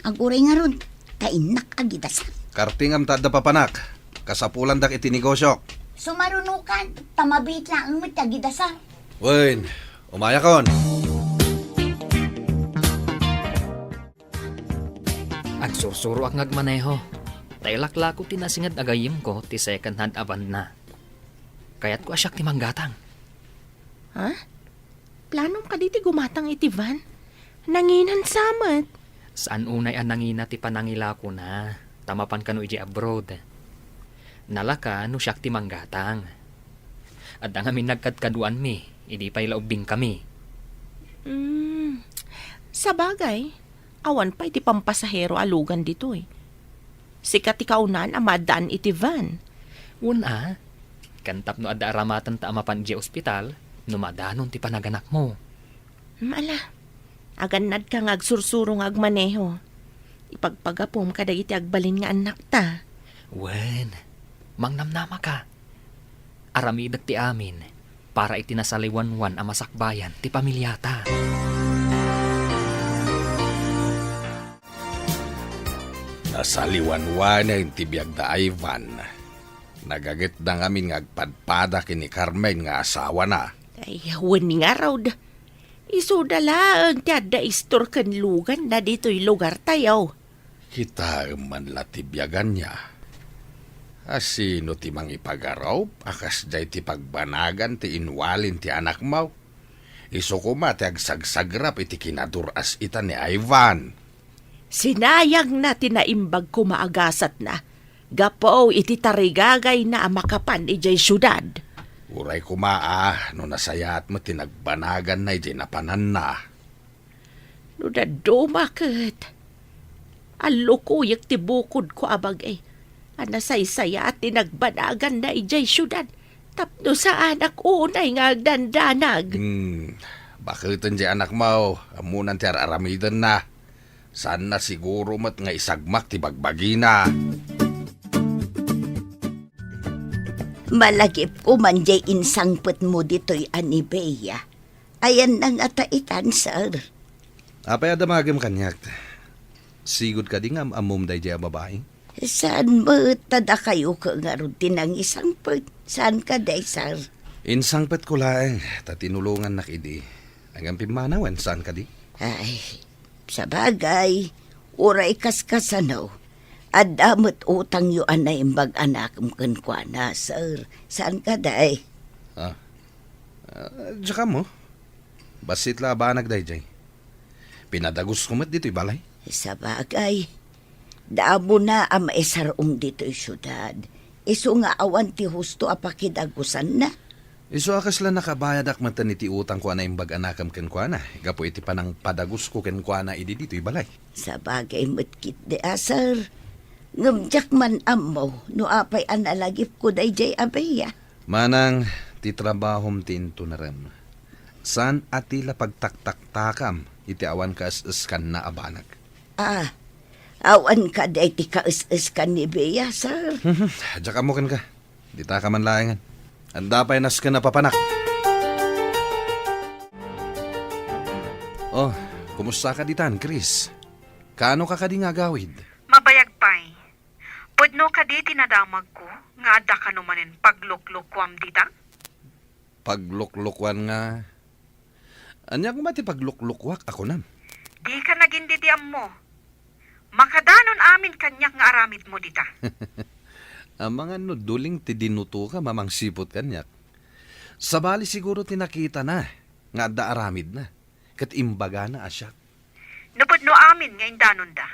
Aguray ngarud, ta innak agidasar. Kartingam ta adda papanak. Kasapulandak iti negosiok. Sumarunokan, ta mabiit laeng met ti agidasar. Wen, umayakon. Agsursuroak nga agmaneho. Ta ilaklako ti nasinged a gayyemko ti second hand a van-na. Kayatko a siak ti manggatang. Ha? Planom kadi ti gumatang iti van? Nanginan sa met. Saan unay a nangina ti panangilakona, ta mapan kano idiay abroad. Nalaka no siak ti manggatang. Adda ngamin nagkadkaduanmi, idi pay la ubbingkami. Hmm, sabagay, awan pay ti pampasahero a lugan ditoy. Sika ti kaunaan a maaddaan iti van. Wen a, ken tapno adda aramatenta a mapan idiay ospital, no madanon ti panaganakmo. Ala, agannadka nga agsursuro nga agmaneho. Ipagpagapom kadagiti agbalin nga annakta. Wen, mangnamnamaka. Aramidek ti amin para iti nasaliwanwan a masakbayan ti pamiliata. Nasaliwanwanen ti biag da Ivan. Nagangitda ngamin nga agpadpada ken ni Carmen nga asawana. Ay, wen ngarud. Isuda laeng ti adda istor ken luganna ditoy lugartayo. Kitaem man la ti biaganna. A sino ti mangipagarup a kasdiay ti pagbanagan ti inwalin ti anakmo? Isu koma ti agsagsagrap iti kinadur-as-itan ni Ivan. Sinayangna ti naimbag koma a gasatna gapu iti tarigagayna a makapan idiay siudad. Uray koma a no nasayaat met ti nagbanaganna idiay napananna. No dadduma ket, allukuyek ti bukodko a bagi a nasaysayaat ti nagbanaganna idiay siudad tapno saanak unay nga agdandanag. Hmm, baketen diay anakmo, ammonan ti ar-aramidenna. Saanna siguro met nga isagmak ti bagbagina. Malagipko man diay insangpetmo ditoy a ni Bea. Ayanna ngata itan, sir? Apay a damagem kaniak? Sigud kadi nga am-ammom daydiay a babai? Saan met ta dakayo ket ngarud ti nangisangpet? Saan kadi, sir? Insangpetko laeng ta tinulongannak idi. Ngem pimmanawen, saan kadi? Ay, sabagay, uray kaskasano, adda met utangyo a naimbag a nakem kenkuana, sir. Saan kadi? Ah, ah, diak ammo. Bassit la a banag daydiay. Pinadagusko met ditoy balay. Sabagay, damona a maisar-om ditoy siudad. Isu nga awan ti husto a pakidagusanna. Isu a kasla nakabayadak metten iti utangko a naimbag a nakem kenkuana, gapu iti panangpadagusko kenkuana idi ditoy balay. Sabagay met ketdi a, sir. Ngem diak man ammo no apay a nalagipko daydiay a Bea. Manang, ti trabahom ti intunarem. Saan a ti la pagtaktaktakam iti awan kaes-eskanna a banag. Ah, awan kadi ti kaes-eskan ni Bea, sir? Diak ammo kenka. Ditaka man laengen. Adda pay nasken a papanak. Oh, kumusta ka ditan, Chris? Kaano ka kadi nga agawid? Mabayag pay. Pudno kadi ti nadamagko nga adda kano manen pagluklokuam dita? Pagluklokuan nga Ania koma ti pagluklukuak a kunam? Dika nagin didi ammo. Makadanon amin kaniak nga aramidmo dita. Amangan no duling ti dinutoka mamangsiput kaniak. Sabali siguro ti nakitana nga adda aramidna, ket imbagana a siak. No pudno amin nga indanonda,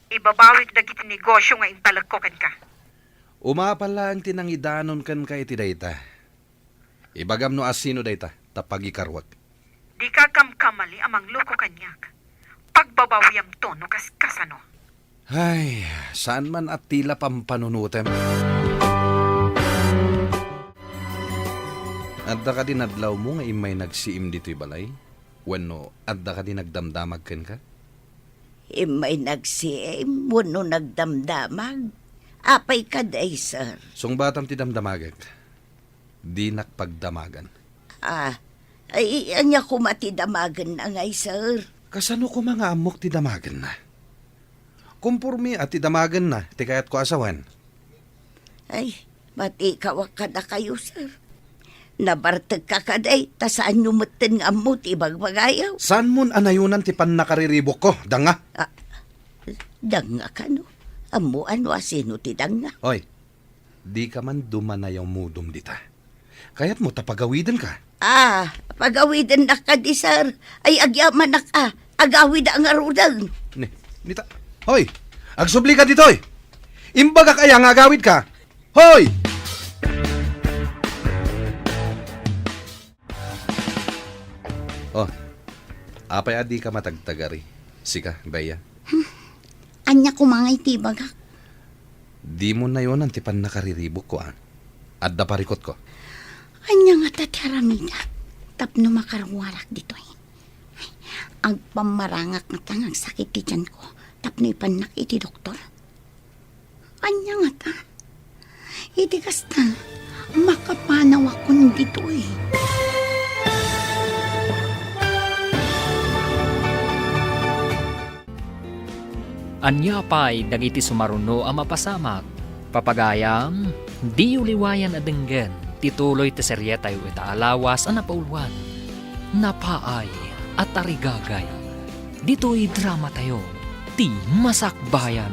ibabawik dagiti negosio nga intalekko kenka. Umapal laeng ti nangidanon kenka iti dayta. Ibagam no asino dayta, ta pagikaruak. Dika kamkamali a mangloko kaniak. Pagbabawiamto no kas-, kasano. Ay, saan man a tila pampanunutem. Adda kadi nadlawmo nga immay nagsiim ditoy balay? Wenno adda kadi nagdamdamag kenka? Immay nagsiim wenno nagdamdamag? Apay kadi, sir? Sungbatam ti damdamagek. Dinak pagdamagan. Ah, ay, ania koma ti damagenna ngay, sir? Kasano koma nga ammok ti damagenna? Komporme a ti damagenna ti kayatko a sawen. Ay, matikawak kadakayo, sir. Nabartekka kadi, ta saanyo metten nga ammo ti ibagbagayo. Saanmon a nayonan ti pannakariribukko, danga? Ah, danga kano? Ammo ano a sino ti danga? Oy, dika man dumanayamudom dita. Kayatmo ta pagawidenka? Ah, pagawidennak kadi, sir. Ay, agyamanak a. Agawida ngaruden. Ni, nita. Hoy, agsublika ditoy. Imbagak aya nga agawidka? Hoy! Oh, apay a dika matagtagari? Sika, Bea? Hmm. Ania koma ngay ti ibagak? Dimo nayonan ti pannakariribukko, a. Adda parikutko. Ania ngata ti aramidek tapno makaruarak ditoy? Agpammarangak ngata nga agsakit ti tianko tapno ipannak iti doktor? Ania ngata? Iti kasta, makapanawakon ditoy. Ania pay dagiti sumaruno a mapasamak? Papagayam, diyo liwayan a denggen ti tuloy ti serietayo ita a lawas a napauluan, Napaay a Tarigagay. Ditoy dramatayo, Ti Masakbayan.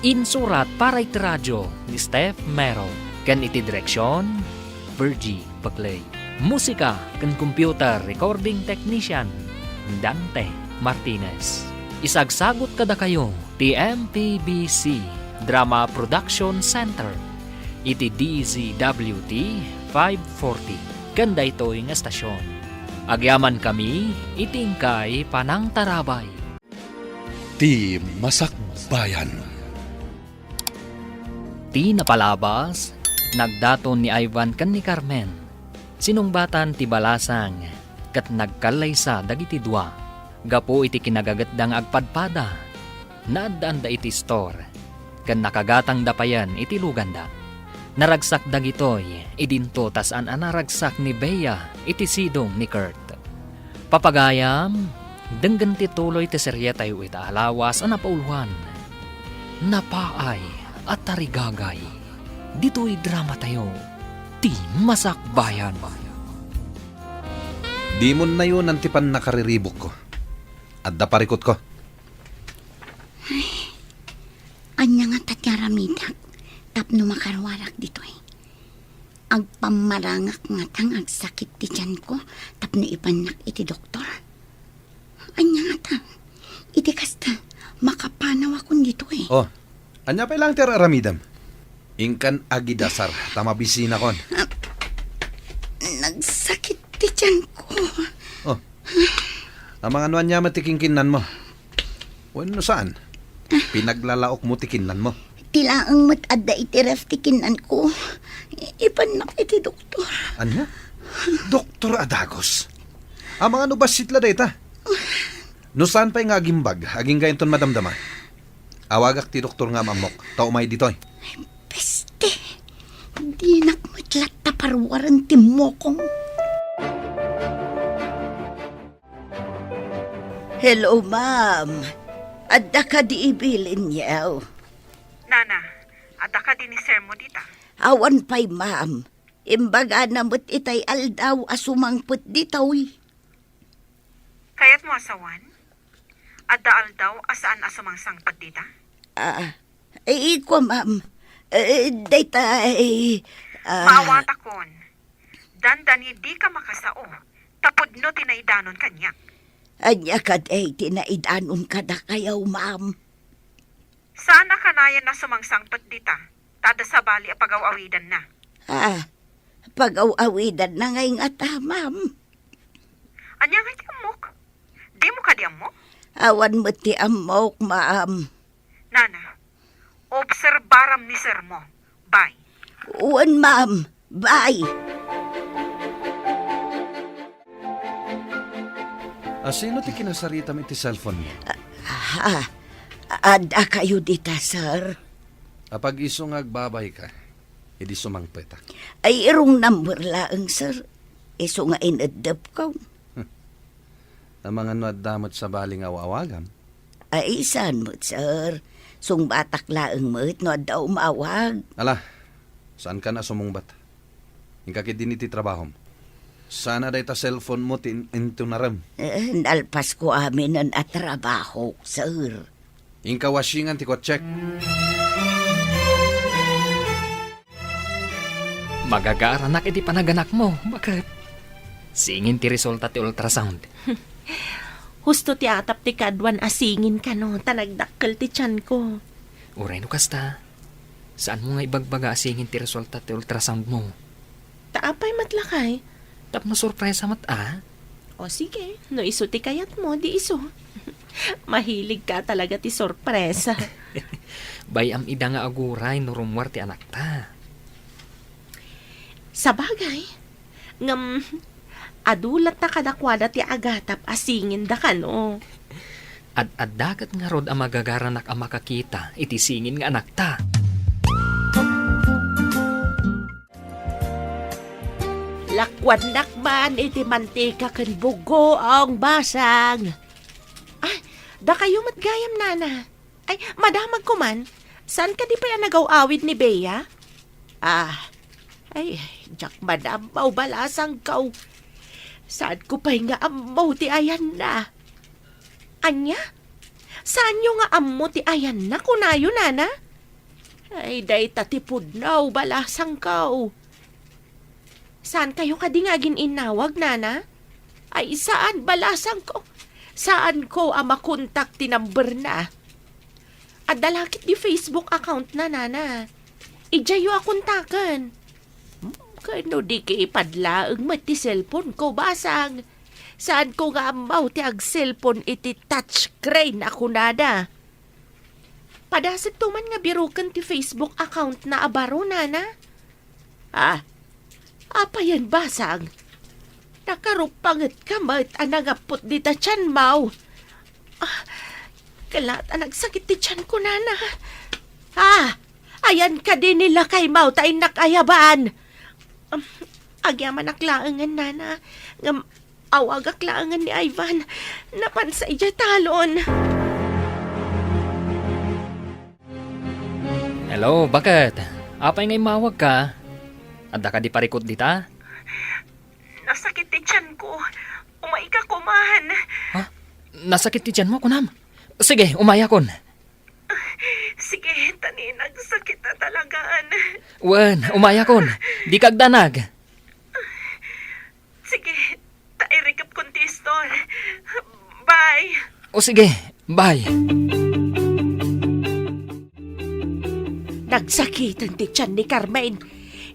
Insurat para iti radio ni Steph Mero, ken iti direksion, Virgie Paclay. Musika ken computer recording technician, Dante Martinez. Isagsagut kadakayo ti M P B C Drama Production Center iti D Z W T five forty ken daytoy nga estasion. Agyamankami iti inkay panangtarabay. Ti Masakbayan. Ti napalabas, nagdaton ni Ivan ken ni Carmen. Sinungbatan ti balasang ket nagkallaysa dagiti dua. Gapu iti kinagagetda nga agpadpada, naaddaanda iti istor ken nakagatangda payen iti luganda. Naragsak dagitoy idinto ta saan a naragsak ni Bea iti sidong ni Kurt. Papagayam, denggen ti tuloy ti serietayo ita a lawas a napauluan, Napaay a Tarigagay. Ditoy dramatayo, Ti Masakbayan. Dimo nayonan ti pannakariribukko. Adda parikutko. Ay, ania ngata ti aramidek tapno makaruarak ditoy? Agpammarangak ngata nga agsakit ti tianko tapno ipannak iti doktor. Ania ngata? Iti kasta, makapanawakon ditoy. Oh, ania pay laeng ti ar-aramidem? Inkan agidasar, ta mabisinakon. Ah, nagsakit ti tianko. Oh, amangan no ania met ti kinkinnanmo? Wenno saan? Pinaglalaokmo ti kinnanmo? Ti laeng met adda iti ref ti kinnanko. Ipannak iti doktor. Ania? Doktor a dagus? Amangan no bassit la dayta? No saan pay nga agimbag, agingga inton madamdama. Awagak ti doktor nga am-ammok, ta umay ditoy. Peste! Dinak met latta paruaren ti mokong. Hello, ma'am. Adda kadi ibilin yaw? Nana, adda kadi ni sir mo dita? Awan pay, ma'am. Imbagana met itay aldaw a sumangpet ditoy. Kayatmo a sawen? Adda aldaw a saan a sumangsangpet dita? Ah, eh, kua, ma'am. Eh, dayta, eh, ah. Maawatakon. Dandani dika makasao, ta pudno ti naidanon kaniak. Ania kadi ti naidanon kadakayo, ma'am? Saan a kanayon a sumangsangpet dita, ta adda sabali a pagaw-awidanna. Ah, pagaw-awidanna ngay ngata, ma'am. Ania ngay ti ammok? Dimo kadi ammo? Awan met ti ammok, ma'am. Nana, obserbaram ni sirmo. Bye. Wen, ma'am. Bye. A, sino ti kinasaritam iti cellphone mo? Ah, adda kayo dita, sir? Apag isu nga agbabayka, idi sumangpetak. Ay, wrong number laeng, sir. Isu nga ineddepko. Amangan no adda met sabali nga aw-awagam? Ay, saan met, sir. Sungbatak laeng met no adda umawag. Ala, saankan a sumungbat. Inka ketdi iti trabahom. Saan a dayta cellphone mo ti in-, intunarem. Eh, nalpasko aminen a trabaho, sir. Inka washingan ti kotsek. Magagaranak iti panaganakmo, baket. Singin ti resulta ti ultrasound. Husto ti atap ti kaduan a singin kano, ta nagdakkel ti tianko. Uray no kasta, saanmo nga ibagbaga a singin ti resulta ti ultrasound mo? Ta apay met lakay? Tapno sorpresa met a. O sige, no isu ti kayatmo, di isu. Mahilig ka talaga ti sorpresa. Bay-am ida nga aguray no rummuar ti anakta. Sabagay, ngem adu latta kadakuada ti agatap a singinda kano. Ad-adda ket ngarud a magagaranak a makakita iti singin nga anakta. Lakuannak man iti mantika ken bugoong basang. Ay, dakayo met gayam, nana. Ay, madamagko man. Saan kadi pay a nagaw-awid ni Bea? Ah, ay, diak man ammo, balasangko. Saanko pay nga ammo ti ayanna. Ania? Saanyo nga ammo ti ayanna, kunayo, nana? Ay, dayta ti pudno, balasangko. Saan kayo kadi nga agin-innawag, nana? Ay, saan, balasangko. Saanko a makontak ti number na. Adda la ketdi Facebook account na, nana. Idiayyo a kontaken. Hmm, ken no di ki ipadlaeng met ti cellphone ko, basang. Saanko nga ammo ti ag-cellphone iti touchscreen a kunada. Padasek to man nga biroken ti Facebook account na a baro, nana? Ah, apayen, basang? Nakarupangetka met a nangappot dita tianmo. Ah, kala ta nagsakit ti tianko, nana. Ah, ayan kadi ni lakaymo ta innak ayaban. Um, agyamanak laengen, nana. Ngem awagak laengen ni Ivan. Napansa idiay talon. Hello, baket? Apay nga immawagka? Adda kadi parikut dita? Nasakit ti tianko. Umayka koman. Ha? Nasakit ti tianmo, kunam? Sige, umayakon. Sige, ta ni nagsakit a talagaan. Wen, umayakon. Dika agdanag. Sige, ta irikepkon ti istor. Bye. O sige, bye. Nagsakiten ti tian ni Carmen.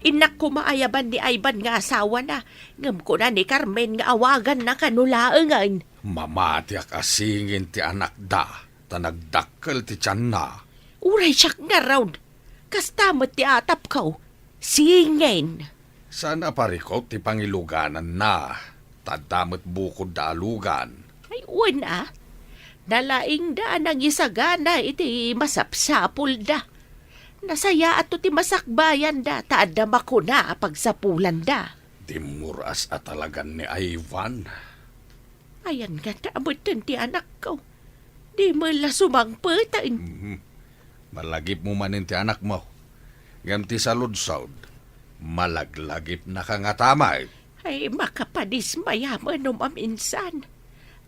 Innak koma ayaban ni Ivan nga asawana, ngem kuna ni Carmen nga awaganna kano laengen. Mamatiak a singin ti anakda, ta nagdakkel ti tianna. Uray siak ngarud, kasta met ti atapko. Singin. Saan a parikut ti pangilugananna, ta adda met bukodda a lugan. Ay, wen a. Nalaingda a nangisagana iti masapsapulda. Nasayaatto ti masakbayanda, ta adda makuna a pagsapulanda. Dimmuras a talagan ni Ivan. Ayan nga ta abutten ti anakko. Di mo la sumangpeten. Mhm. Malagipmo manen ti anakmo. Ngem ti saludsod, malaglagipnaka ngata met. Ay, makapadismaya man no maminsan.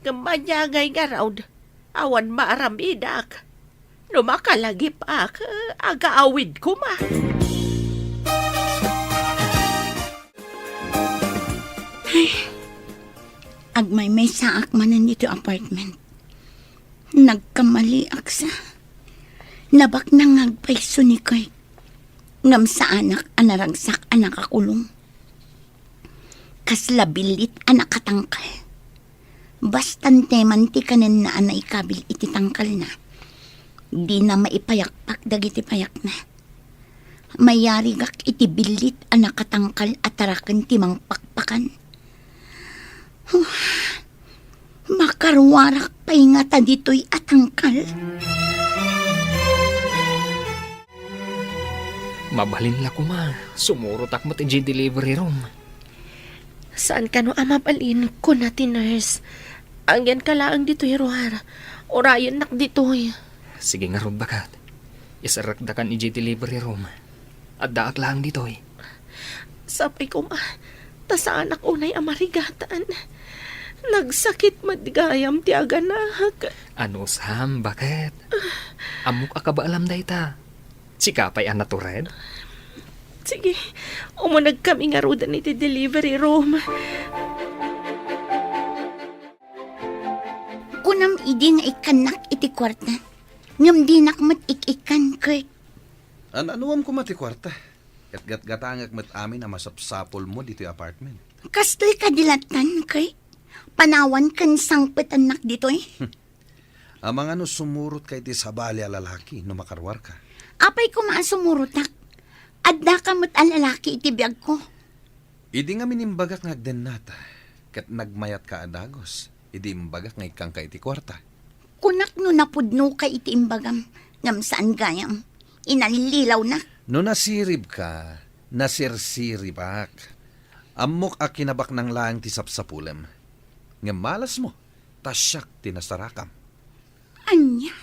Ngem ania ngay ngarud, awan maaram-idak. No makalagip-ak, agaawid koma. Ay, agmaymaysaak manen ditoy apartment. Nagkamaliak sa. Nabaknang nga agpayso ni Kurt. Ngem saanak a naragsak a nakakulong. Kasla billit a nakatangkal. Basta anteman ti kanenna a naikabil iti tangkalna, dina maipayakpak dagiti payakna. Mayarigak iti billit a nakatangkal a taraken ti mangpakpakan. Huh, makaruarak pay ngata ditoy a tangkal. Mabalin la koma, sumurotak met idiay delivery room. Saan kano a mabalin, kuna ti nurse. Agyanka laeng ditoy ruar. Urayennak ditoy. Sige ngarud, baket. Iserrekdakan idiay delivery room. Addaak laeng ditoy. Sapay koma, ta saanak unay a marigatan. Nagsakit met gayam ti aganak. Anusam, baket? Ammok a kabaalam dayta. Sika pay a natured? Sige, umunegkami ngaruden iti delivery room. Kunam idi nga ikkannak iti kuarta, ngem dinak met ik-ikkan, Kurt. An-anuam koma ti kuarta? Ket gatgatangek met amin a masapsapulmo ditoy apartment. Kastoy kadi lattan, Kurt? Panawan ken sangpetannak ditoy? Amangan no sumurotka iti sabali a lalaki no makaruarka. Apay koma a sumurotak? Addaka met a lalaki iti biagko. Idi ngamin imbagak nga agdennata, ket nagmayatka a dagus, idi imbagak nga ikkanka iti kuarta. Kunak no napudnoka iti imbagam, ngem saan gayam. Inallilawnak. No nasiribka, nasirsiribak. Ammok a kinabaknang laeng ti sapsapulem. Ngem malasmo, ta siak ti nasarakam. Ania?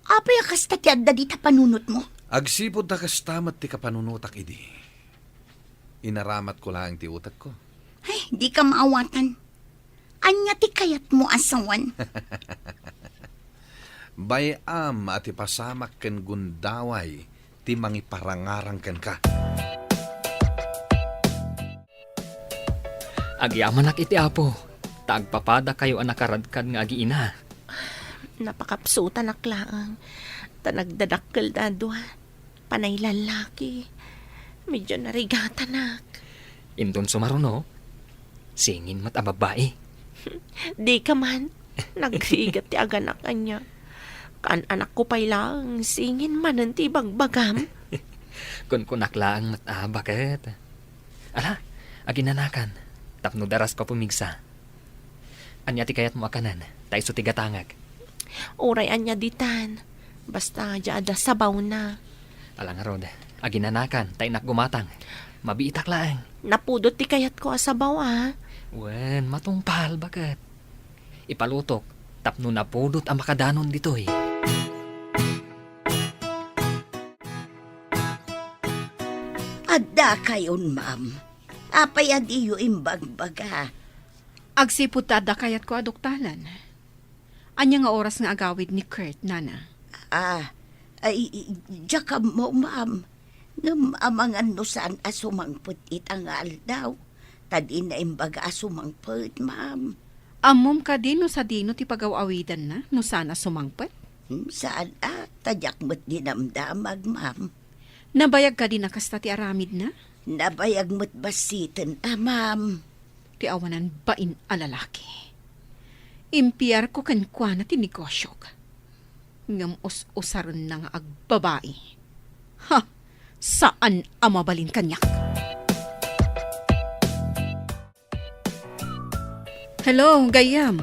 Apay a kasta ti adda dita panunotmo? Agsipud ta kasta met ti kapanunotak idi. Inaramatko laeng ti utekko. Ay, dika maawatan. Ania ti kayatmo a sawen? Bay-am a ti pasamak ken gundaway ti mangiparangarang kenka. Agyamanak iti Apo, ta agpapadakayo a nakaradkad nga agiina. Napakapsutanak laeng, ta nagdadakkel da a dua. Panay lallaki. Medyo narigatanak. Inton sumaruno, singin met a babbai. Dika man. Nagrigat ti aganak ania. Kaan-anakko pay laeng, singin manen ti ibagbagam. Kunkunak laeng met a, baket. Ala, aginanakan, tapno darasko a pumigsa. Ania ti kayatmo a kanen? Ta isu ti gatangek. Uray ania ditan. Basta adda sabawna. Ala ngarud, aginanakan, ta innak gumatang. Mabiitak laeng. Napudot ti kayatko a sabaw, a. Wen, matungpal, baket. Ipalutok, tapno napudot a makadanon ditoy. Adda kayon, ma'am. Apay a diyo imbagbaga? Agsipud ta adda kayatko a duktalan. Ania nga oras nga agawid ni Kurt, nana? Ah, ay, diak ammo, ma'am. Ngem amangan no saan a sumangpet ita nga aldaw, ta dina imbaga a sumangpet, ma'am. Ammom kadi no sadino ti pagaw-awidanna no saan a sumangpet? Hmm, saan a, ta diak met dinamdamag, ma'am. Nabayag kadi a kasta ti aramidna? Nabayag met bassiten a, ma'am. Ti awanan bain a lalaki. Impiarko kenkuana ti negosiok. Ngem us-usarenna nga agbabai. Ha! Saan a mabalin kaniak. Hello, gayyem.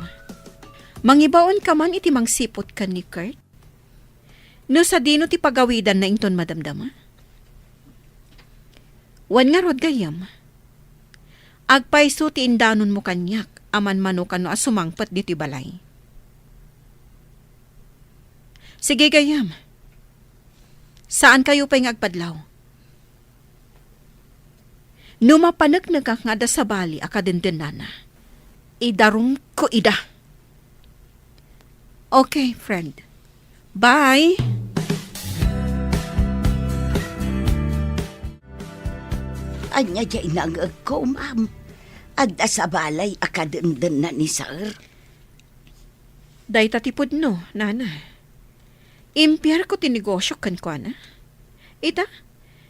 Mangibaonka man iti mangsiput ken ni Kurt? No sadino ti pagawidanna inton madamdama? Wen ngarud, gayyem, agpayso ti indanonmo kaniak a manmano kano a sumangpet ditoy balay. Sige, gayyem. Saankayo pay nga agpadlaw. No mapaneknekak nga adda sabali a kadendennana, idarumko ida. Okay, friend. Bye! Ania diay nangngegko, ma'am? Adda sabali a kadendennana ni sir? Dayta ti pudno, nana. Impierko ti negosio kenkuana. Ita,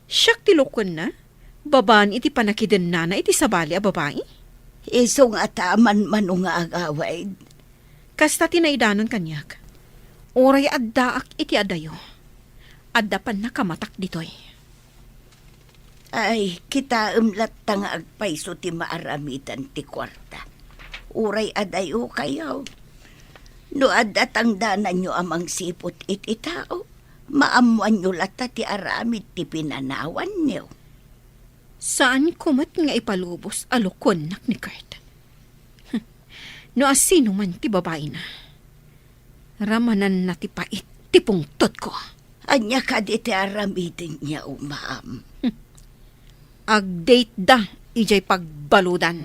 siak ti lukuenna, babaen iti pannakidennana iti sabali a babai. Isu ngata a manmano nga agawid. Kasta ti naidanon kaniak. Uray addaak iti adayo, adda pannakamatak ditoy. Ay, kitaem latta nga agpayso ti maaramidan ti kuarta. Uray adayo kayo. No adda tangdananyo a mangsiput iti tao, maammoanyo latta ti aramid ti pinanawanyo. Saanko met nga ipalubos a lukuennak ni Kurt. No asino man ti babaina, ramananna ti pait ti pungtotko. Ania kadi ti aramidenda, ma'am? Agdateda idiay pagbaludan.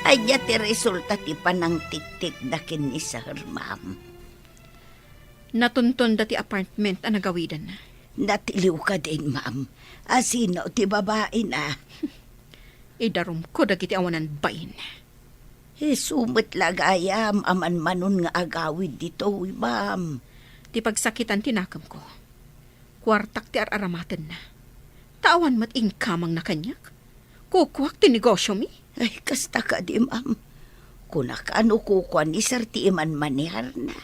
Ania ti resulta ti panangtiktikda ken ni sir, ma'am? Natuntonda ti apartment a nagawidanna. Natiliw kadin, ma'am. Asino ti babaina? Idarumko dagiti awanan bain. Isu met la gayam a manmanon nga agawid ditoy, ma'am. Ti pagsakitan ti nakemko. Kuartak ti ar-aramatenna. Ta awan met inkamangna kaniak. Kukuak ti negosyomi. Ay, kasta kadi, ma'am. Kunak a no kukua ni sir ti imanmaneharna.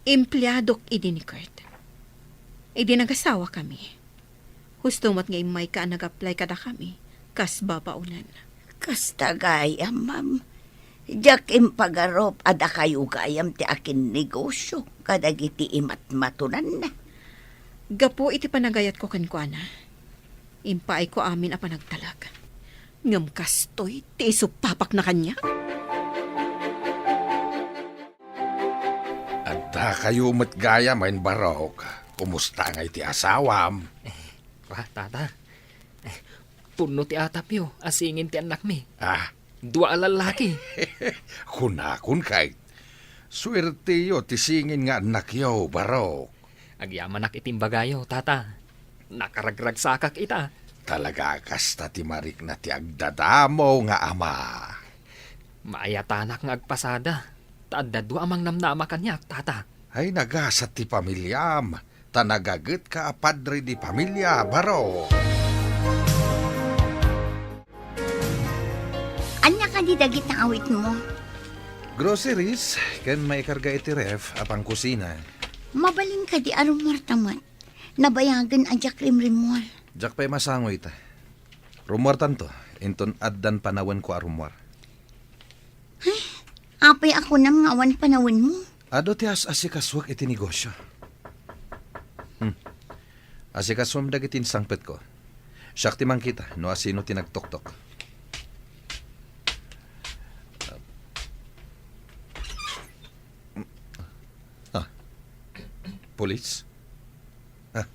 Empleadok idi ni Kurt. Idi nagasawakami, husto met nga immayka a nag-apply kadakami kas babaolan. Kasta gayam, ma'am. Diak impagarup a dakayo gayam ti akinnegosyo kadagiti imatmatonanna. Gapu iti panagayatko kenkuana, impaayko amin a panagtalek. Ngem kastoy ti isupapakna kaniak. Addakayo met gayam, Barok. Kumusta ngay ti asawam? Eh, ra, tata. Eh, punno ti atapyo a singin ti annakmi. Ah? Dua a lallaki. Kunakon, Kurt. Suerteyo ti singin nga annakyo, Barok. Agyamanak iti imbagayo, tata. Nakaragragsakak ita. Talaga kasta ti marikna ti agdadamo nga ama. Maayatanak nga agpasada, ta adda dua a mangnamnama kaniak, tata. Ay, nagasat ti pamiliam, ta nagagetka a padre de pamilia, Barok. Ania kadi dagiti awitmo? Groceries, ken maikarga iti ref a pangkusina. Mabalin kadi a rummuarta met? Nabayagen a diak rimrimmuar. Diak pay masango ita. Rummuartanto, inton addan panawenko a rummuar. Ay, apay a kunam nga awan panawenmo? Adu ti as-asikasuek iti negosyo. Hmm. Asikasuem dagiti insangpetko. Siak ti mangkita no asino ti nagtoktok. Ah. Pulis? Ah.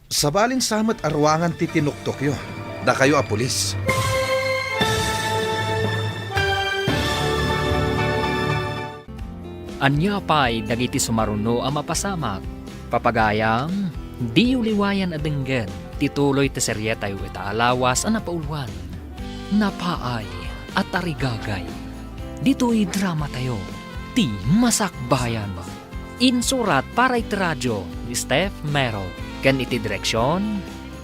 Sabalin sa met a ruangan ti tinuktokyo. Dakayo a pulis. Ania pay dagiti sumaruno a mapasamak? Papagayam, diyo liwayan a denggen ti tuloy ti serietayo ita a lawas a napauluan, Napaay a Tarigagay. Ditoy dramatayo, Ti Masakbayan. Insurat para iti radio ni Steph Mero ken iti direksion,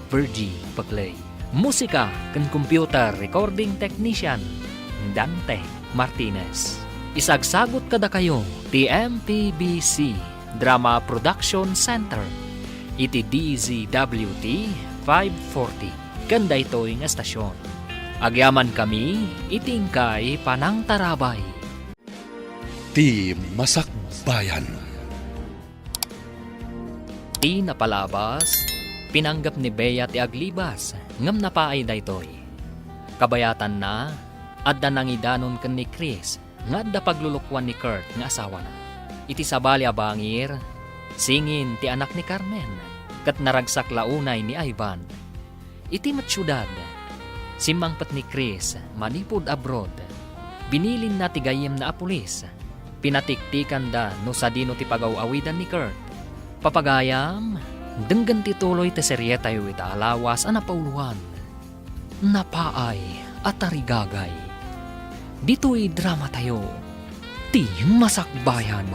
Virgie Paclay. Musika ken computer recording technician, Dante Martinez. Isagsagut kadakayo ti M P B C Drama Production Center iti D Z W T five forty ken daytoy nga estasion. Agyamankami iti inkay panangtarabay. Ti Masakbayan. Ti napalabas, pinanggep ni Bea ti aglibas, ngem napaay daytoy. Kabayatanna, adda nangidanon ken ni Chris nga adda paglulukoan ni Kurt nga asawana. Iti sabali a bangir, singin ti anak ni Carmen, ket naragsak la unay ni Ivan. Iti met siudad, simmangpet ni Chris manipud abroad. Binilinna ti gayyemna a pulis. Pinatiktikanda no sadino ti pagaw-awidan ni Kurt. Papagayam, denggen ti tuloy ti serietayo ita a lawas a napauloan. Napaay a tarigagay. Ditoy dramatayo, ti Masakbayan.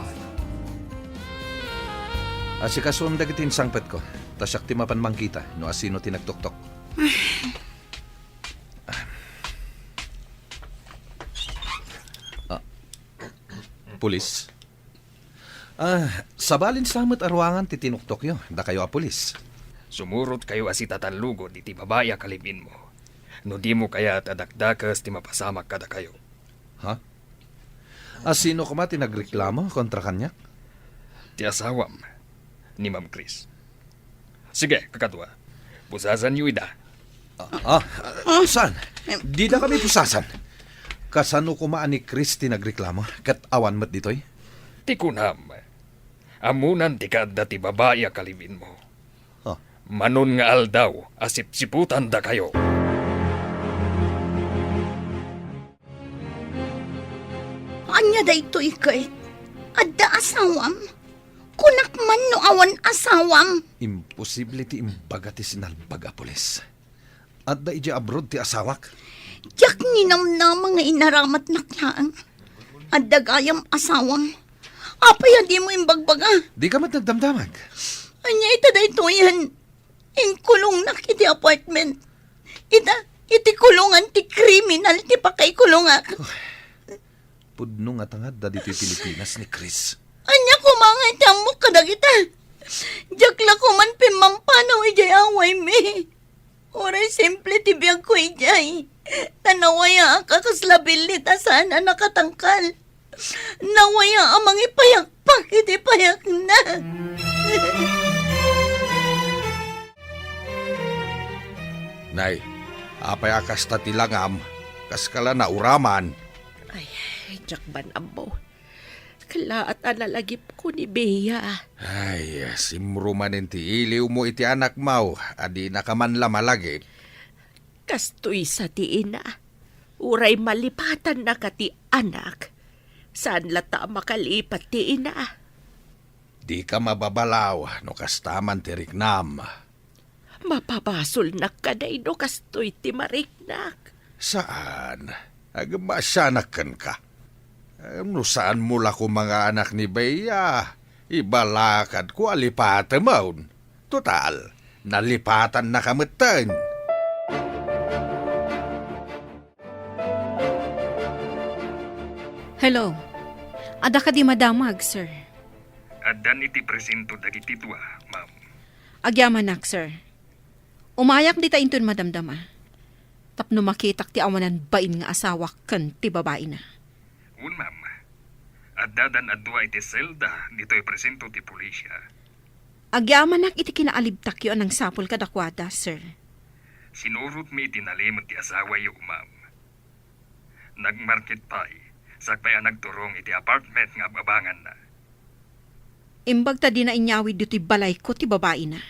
Asikasuem dagiti insangpetko, ta siak ti mapan mangkita no asino ti nagtuktok. Ah, pulis? Ah, sabalin sa met a ruangan ti tinuktokyo, dakayo a pulis. Sumurotkayo a sitatallugod iti babai a kalibinmo. No dimo kayat a dakdakes ti mapasamak kadakayo. Ha? Asino koma ti nagreklamo kontra kaniak? Ti asawam, ni Ma'am Chris. Sige, kakadua. Pusasanyo ida. Ah, ah, saan? Dida kami pusasan. Kasano koma a ni Chris ti nagreklamo? Ket awan met ditoy? Ti kunam, ammonan ti kaadda ti babai a kalibinmo. Ah. Manon nga aldaw a sipsiputandakayo. Ania daytoy, Kurt? Adda asawam? Kunak man no awan asawam. Imposible ti imbaga ti sinalbag a pulis. Adda idiay abroad ti asawak. Diak ninamnama nga inaramatnak laeng. Adda gayam asawam. Apay a dimo imbagbaga? Dika met nagdamdamag. Ania ita daytoyen? Inkulongnak iti apartment. Ita, iti kulongan ti kriminal ti pakaikulongak. Pudno ngata nga adda ditoy Pilipinas ni Chris. Ania koma nga iti ammok kadagita? Diak la koman pimmampanaw idiay awaymi. Uray simple ti biagko idiay. Ta nawayaak a kasla billit a saan a nakatangkal. Nawaya a mangipayakpak iti payakna. Nay, apay a kasta ti langam? Kaska la nauraman? Ay, diak man ammo. Kallaat a nalagipko ni Bea. Ay, simro manen ti iliwmo iti anakmo a dinaka man la malagip. Kastoy sa ti ina. Uray malipatannaka ti anak, saan latta a makalipat ti ina. Dika mababalaw no kasta man ti riknam. Mapabasolnak kadi no kastoy ti mariknak? Saan. Agmasianak kenka. Em, no saanmo la koma nga anak ni Bea, ibalakadko a lipatemon. Total, nalipatannaka metten. Hello. Adda kadi madamag, sir? Addan iti presinto dagiti dua, ma'am. Agyamanak, sir. Umayak dita inton madamdama. Tapno makitak ti awanan bain nga asawak ken ti babaina. Wen, ma'am. Addadan a dua iti selda ditoy presinto ti pulisya. Agyamanak iti kinaalibtakyo a nangsapul kadakuada, sir. Sinurotmi iti nalimed ti asawayo, ma'am. Nagmarket pay, sakbay a nagturong iti apartment nga ab-abanganna. Imbag ta dina inyawid ditoy balayko ti babaina.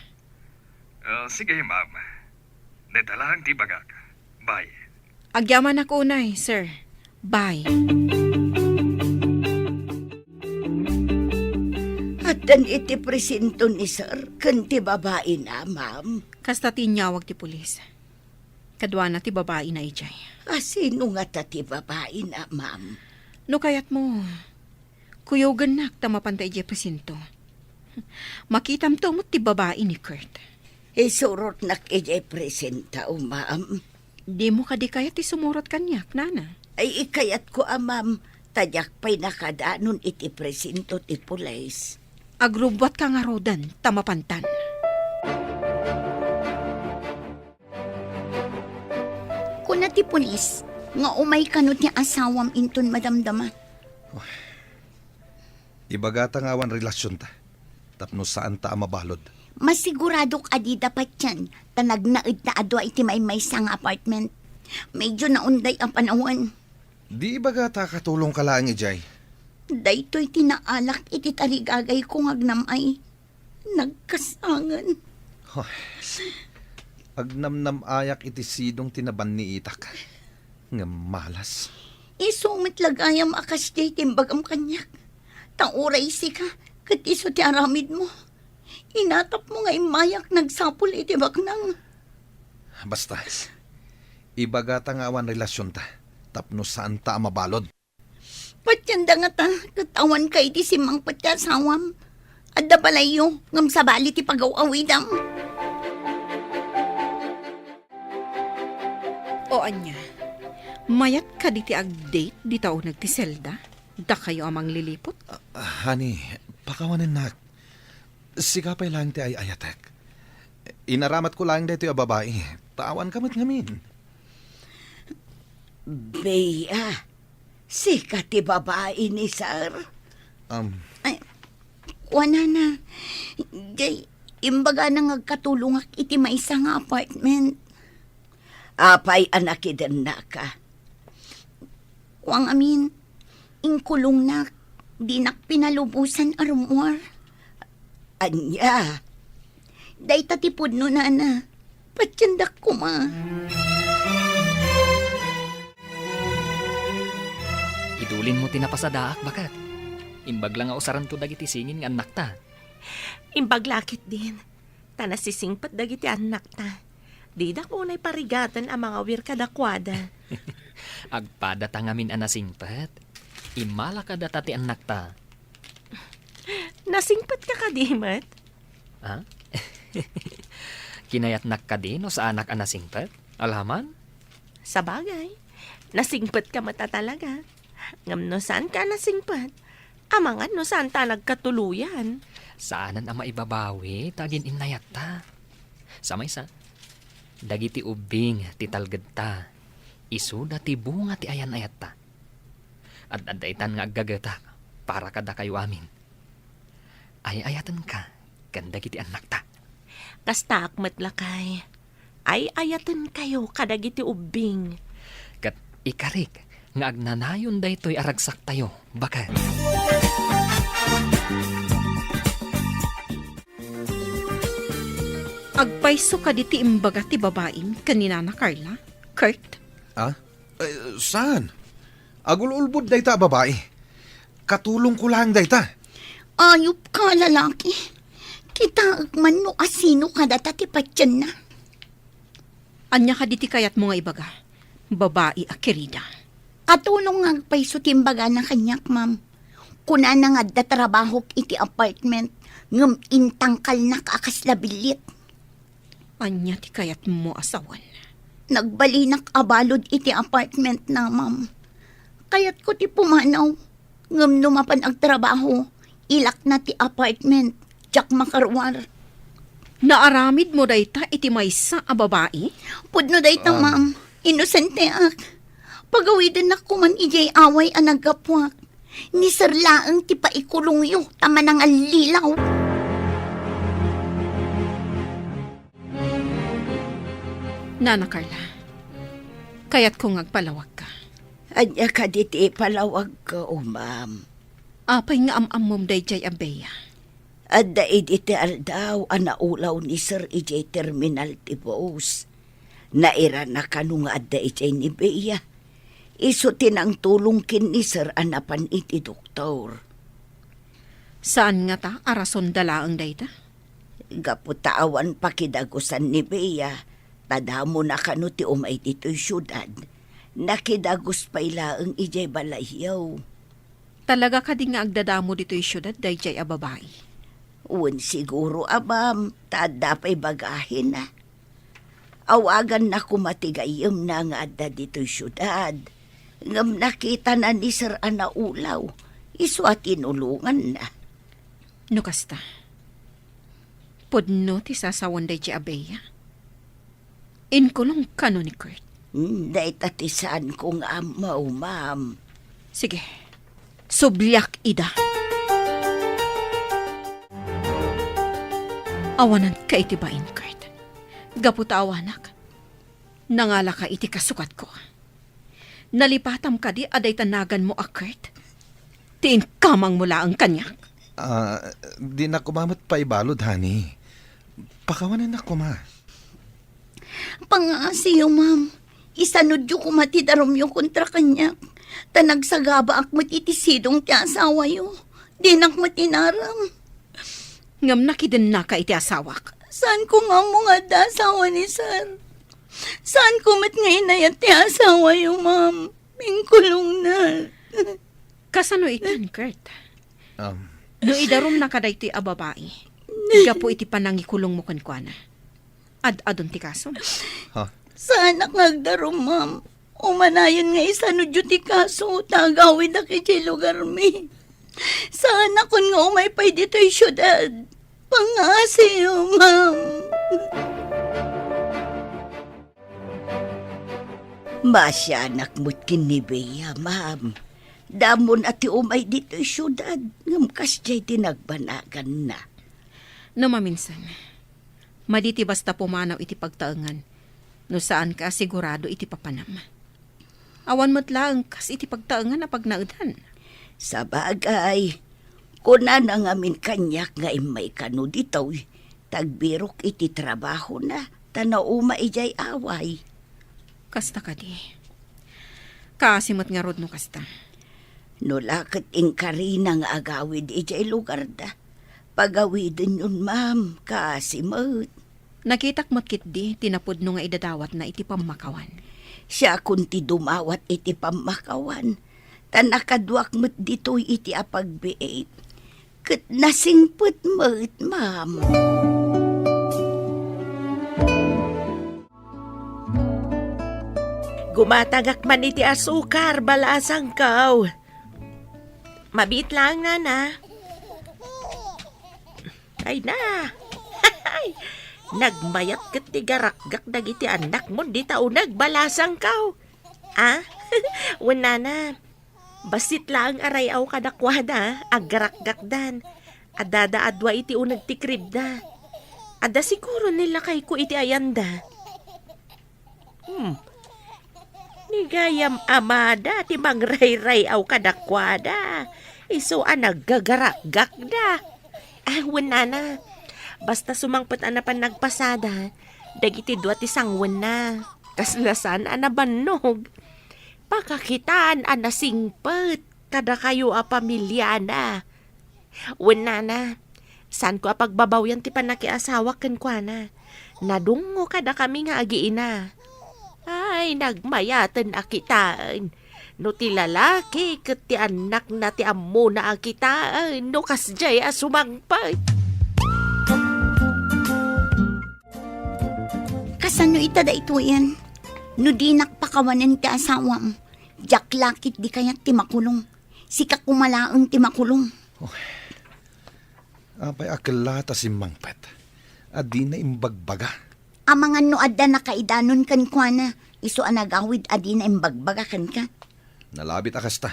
Ah, sige, ma'am. Dayta laeng ti ibagak. Bye. Agyamanak unay, sir. Bye. Addan iti presinto ni sir ken ti babaina, ma'am. Kasta ti inyawag ti pulis. Kaduana ti babaina idiay. A, sino ngata ti babaina, ma'am? No kayatmo, kuyogennak ta mapanta idiay presinto. Makitamto met ti babai ni Kurt. Isurotnak idiay presinto, ma'am. Dimo kadi kayat ti sumurot kaniak, nana? Ay, ikayatko a, ma'am, ta diak pay nakadanon iti presinto ti pulis. Agrubbuatka ngaruden ta mapantan. Kuna ti pulis nga umay kano ti asawam inton madamdama. Ibagata nga awan relasionta, tapno saanta a mabalud. Masiguradok a dida patien, ta nagnaedta a dua iti maymaysa nga apartment. Medyo naunday a panawen. Di ibagata a katulongka laeng idiay. Daytoy ti naalak iti tarigagayko nga agnam-ay. Nagkasangen. Hoy. Agnamnam-ayak iti sidong ti nabanniitak. Ngem malas. Isu met la gayam a kasdiay ti imbagam kaniak. Ta uray sika, ket isu ti aramidmo. Inatapmo nga immayak nagsapul iti baknang. Basta, ibagata nga awan relasionta, tapno saanta a mabalud. Patienda ngata, ket awanka iti simmangpet ti asawam. Adda balayyo, ngem sabali ti pagaw-awidam. O ania, mayat kadi ti ag-date dita uneg ti selda? Dakayo a mangliliput? Ah, honey, pakawanennak. Sika pay laeng ti ay-ayatek. Inaramatko laeng daytoy a babai, ta awanka met ngamin. Bea, sika ti babai ni Sir? Um, Ay, kuanana, jay, imbagana nga agkatulongak iti maysa nga apartment. Apay a nakidennaka? Kuang amin, inkulongnak, dinak pinalubosan a rummuar. Ania? Dayta ti pudno, nana. Patiendak koma. Idulinmo ti napasadaak, baket. Imbag la nga usaranto dagiti singin nga annakta. Imbag la ketdin, ta nasisingpet dagiti annakta. Didak unay parigaten a mangawir kadakuada. Agpadata ngamin a nasingpet. Immala kadata ti annakta. Nasingpetka kadi met? Ha? Kinayatnak kadi no saanak a nasingpet? Alaman? Sabagay, nasingpetka met a talaga. Ngem no saanka a nasingpet, amangan no saanta a nagkatuloyan. Saanen a maibabawi ta agin-innayatta. Sa maysa, dagiti ubbing ti talgedta, isuda ti bunga ti ayan-ayatta. Ad-adda itan nga aggagetak para kadakayo amin. Ay-ayatenka ken dagiti annakta. Kastaak met, lakay. Ay-ayatenkayo kadagiti ubbing. Ket ikarik nga agnanayon daytoy a ragsaktayo, baket. Agpayso kadi ti imbaga ti babaim ken ni Nana Carla, Kurt? Ah? Eh, saan? Agul-ulbod dayta a babai. Katulongko laeng dayta. Ayupka, lalaki. Kitaek man no asino kadata ti patienna. Ania kadi ti kayatmo nga ibaga, babai a kerida? Katulong nga agpayso ti imbagana kaniak, ma'am. Kunana nga adda trabahok iti apartment, ngem intangkalnak a kasla billit. Ania ti kayatmo a sawen? Nagbalinak a balud iti apartmentna, ma'am. Kayatko ti pumanaw. Ngem no mapan agtrabaho, ilakna ti apartment, diak makaruar. Naaramidmo dayta iti maysa a babai? Pudno dayta, Ah. ma'am. Inosenteak. Pagawidennak koman idiay away a naggapuak. Ni Sir laeng ti paikulongyo ta manangallilaw. Nana Carla, kayatko nga agpalawagka. Ania kadi ti ipalawagko, ma'am? Apay nga am-ammom daydiay a Bea? Adda idi ti aldaw a naulaw ni Sir idiay terminal ti bus. Nairana kano nga adda idiay ni Bea. Isu ti nangtulong ken ni Sir a napan iti doktor. Saan ngata a rason da laeng dayta? Gapu ta awan pakidagusan ni Bea, ta damona kano ti umay ditoy siudad. Nakidagus pay laeng idiay balayyo. Talaga kadi nga agdadamo ditoy siudad daydiay a babai? Wen, siguro a, ma'am, ta adda pay bagahina. Awaganna koma ti gayyemna nga adda ditoy siudad. Ngem nakitana ni Sir a naulaw, isu a tinulonganna. No kasta, pudno ti sasawen daydiay a Bea? Inkulong kano ni Kurt? Hmm, dayta ti saanko nga ammo, ma'am. Sige, subliak ida. Awananka iti bain, Kurt. Gapu ta awanak, nangalaka iti kasukatko. Nalipatam kadi a dayta naganmo a Kurt ti inkamangmo laeng kaniak? Ah, dinak koma met paibalud, honey. Pakawanennak koma. Pangaasiyo, ma'am. Isanudyo koma ti darumyo kontra kaniak. Ta nagsagabaak met iti sidong ti asawayo. Dinak met inaram. Ngem nakidennaka iti asawak. Saanko nga ammo nga adda asawa ni Sir. Saanko met nga inayat ti asawayo, ma'am. Inkulongna. Kasano itan, Kurt? Um, No idarumnaka daytoy a babai, gapu iti panangikulongmo kenkuana, ad-adun ti kasom. Ha? Saanak nga agdarum, ma'am. Umanayon nga isanudyo ti kaso ta agawidak idiay lugarmi. Saanakon nga umay pay ditoy siudad. Pangngaasim, ma'am. Maasianak met ken ni Bea, ma'am. Damo a ti umay ditoy siudad, ngem kasdiay ti nagbanaganna. No maminsan, madi ti basta pumanaw iti pagtaengan, no saanka a sigurado iti papanam. Awan met laeng kas iti pagtaengan a pagnaedan. Sabagay, kunana ngamin kaniak nga immay kano ditoy, ta agbirok iti trabahona, ta nauma idiay away. Kasta kadi. Kaasi met ngarud no kasta. No la ket inkarina nga agawid idiay lugarda, pagawidenyon, ma'am, kaasi met. Nakitak met ketdi ti napudno nga idadawatna iti pammakawan. Siakon ti dumawat iti pammakawan, ta nakaduak met ditoy iti apagbiit. Ket nasingpet met, ma'am. Gumatangak man iti asukar, balasangko. Mabiit laeng, nana. Ay na. Nagmayat ket ti garakgak dagiti annakmon dita uneg, balasangko. Ah? Wen, nana. Bassit laeng a ray-aw kadakuada, aggarakgakdan. Addada a dua iti uneg ti kribda. Adda siguro ni lakayko iti ayanda. Hmm. Ni gayam amada ti mangrayray-aw kadakuada. Isu a naggagarakgakda. Ah, wen, nana. Basta sumangpet a napan nagpasada, dagiti dua ti sangwenna. Kasla saan a nabannog. Pakakitaan a nasingpet kadakayo a pamiliana. Wen, nana, saanko a pagbabawyan ti pannakiasawak kenkuana. Nadungngo kadakami nga agiina. Ay, nagmayaten a kitaen. No ti lalaki ket ti annakna ti ammona a kitaen, no kasdiay a sumangpet. Kasano ita daytoyen? No dinak pakawanen ti asawam, diak la ketdi kayat ti makulong. Sika koma laeng ti makulong. Apay a kella ta simmangpet a dina imbagbaga? Amangan no adda nakaidanon kenkuana, isu a nagawid a dina imbagbaga kenka. Nalabit a kasta.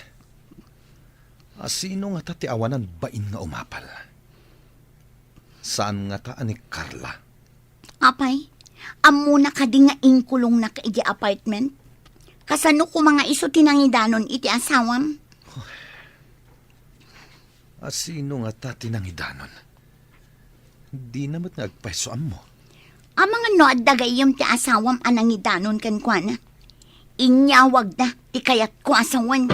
A sino ngata ti awanan bain nga umapal? Saan ngata a ni Carla? Apay, ammona kadi nga inkulongnak idiay apartment? Kasano koma nga isu ti nangidanon iti asawam? A sino ngata ti nangidanon? Dina met nga agpayso ammo. Amangan no adda gayyem ti asawam a nangidanon kenkuana. Inyawagda ti kayatko a sawen.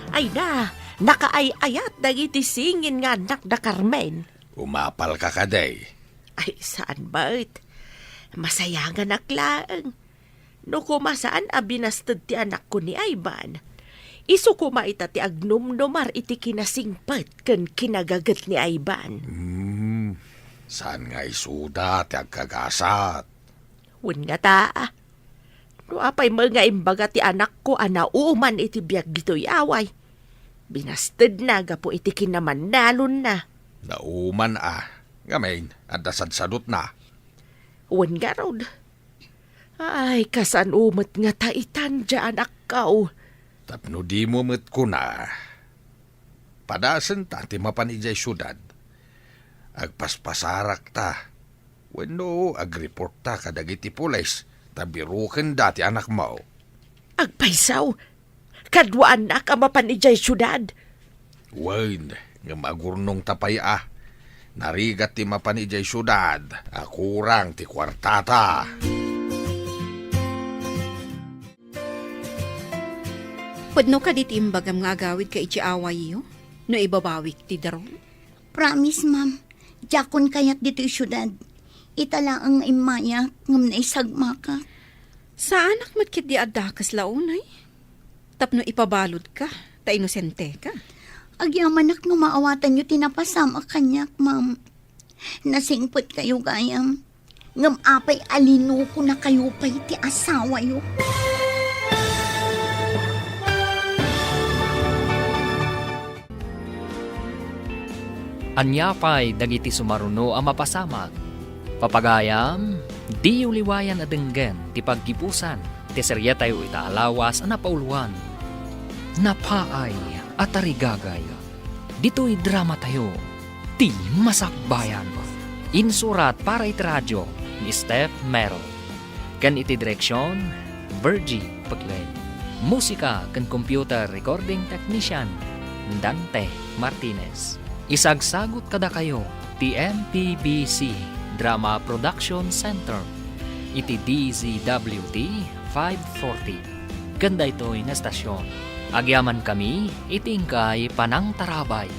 Ay na, nakaay-ayat dagiti singin nga annak da Carmen. Umapalka kadi? Ay, saan met. Masayaganak laeng. No koma saan a binasted ti anakko ni Ivan, isu koma ita ti agnumnumar iti kinasingpet ken kinagaget ni Ivan. Hmm, saan nga isuda ti agkagasat? Wen ngata, no apay met nga imbaga ti anakko a nauman iti biag ditoy away, binastedna gapu iti kinamannalonna. Nauman a, ngamin, adda sadsadutna. Wen ngarud, ay, kasano met ngata itan, dia anakko? Tapno dimo met kuna, padasenta ti mapan idiay siudad. Agpaspasarakta, wenno agreportta kadagiti pulis ta birokenda ti anakmo. Agpayso, kaduaannak a mapan idiay siudad. Wen, ngem agurnongta pay a. Narigat ti mapan idiay siudad a kurang ti kuartata. Pudno kadi ti imbagam nga agawidka iti awayyo no ibabawik ti darum? Promise, ma'am. Diakon kayat ditoy siudad. Ita laeng nga immayak ngem naisagmakak. Saanak met ketdi adda kasla unay? Tapno ipabaludka, ta inosenteka. Agyamanak no maawatanyo ti napasamak kaniak, ma'am. Nasingpetkayo gayam. Ngem apay a linukonakayo pay ti asawayo? Ania pay dagiti sumaruno a mapasamak? Papagayam, diyo liwayan a denggen ti paggibusan ti serietayo ita a lawas a napauluan, Napaay a Tarigagay. Ditoy dramatayo, Ti Masakbayan. Insurat para iti radio ni Steph Merrill. Ken iti direksion, Virgie Paglen. Musika ken computer recording technician, Dante Martinez. Isagsagut kadakayo ti M P B C Drama Production Center iti D Z W T five forty. Ken daytoy nga estasion, agyamankami iti inkay panangtarabay.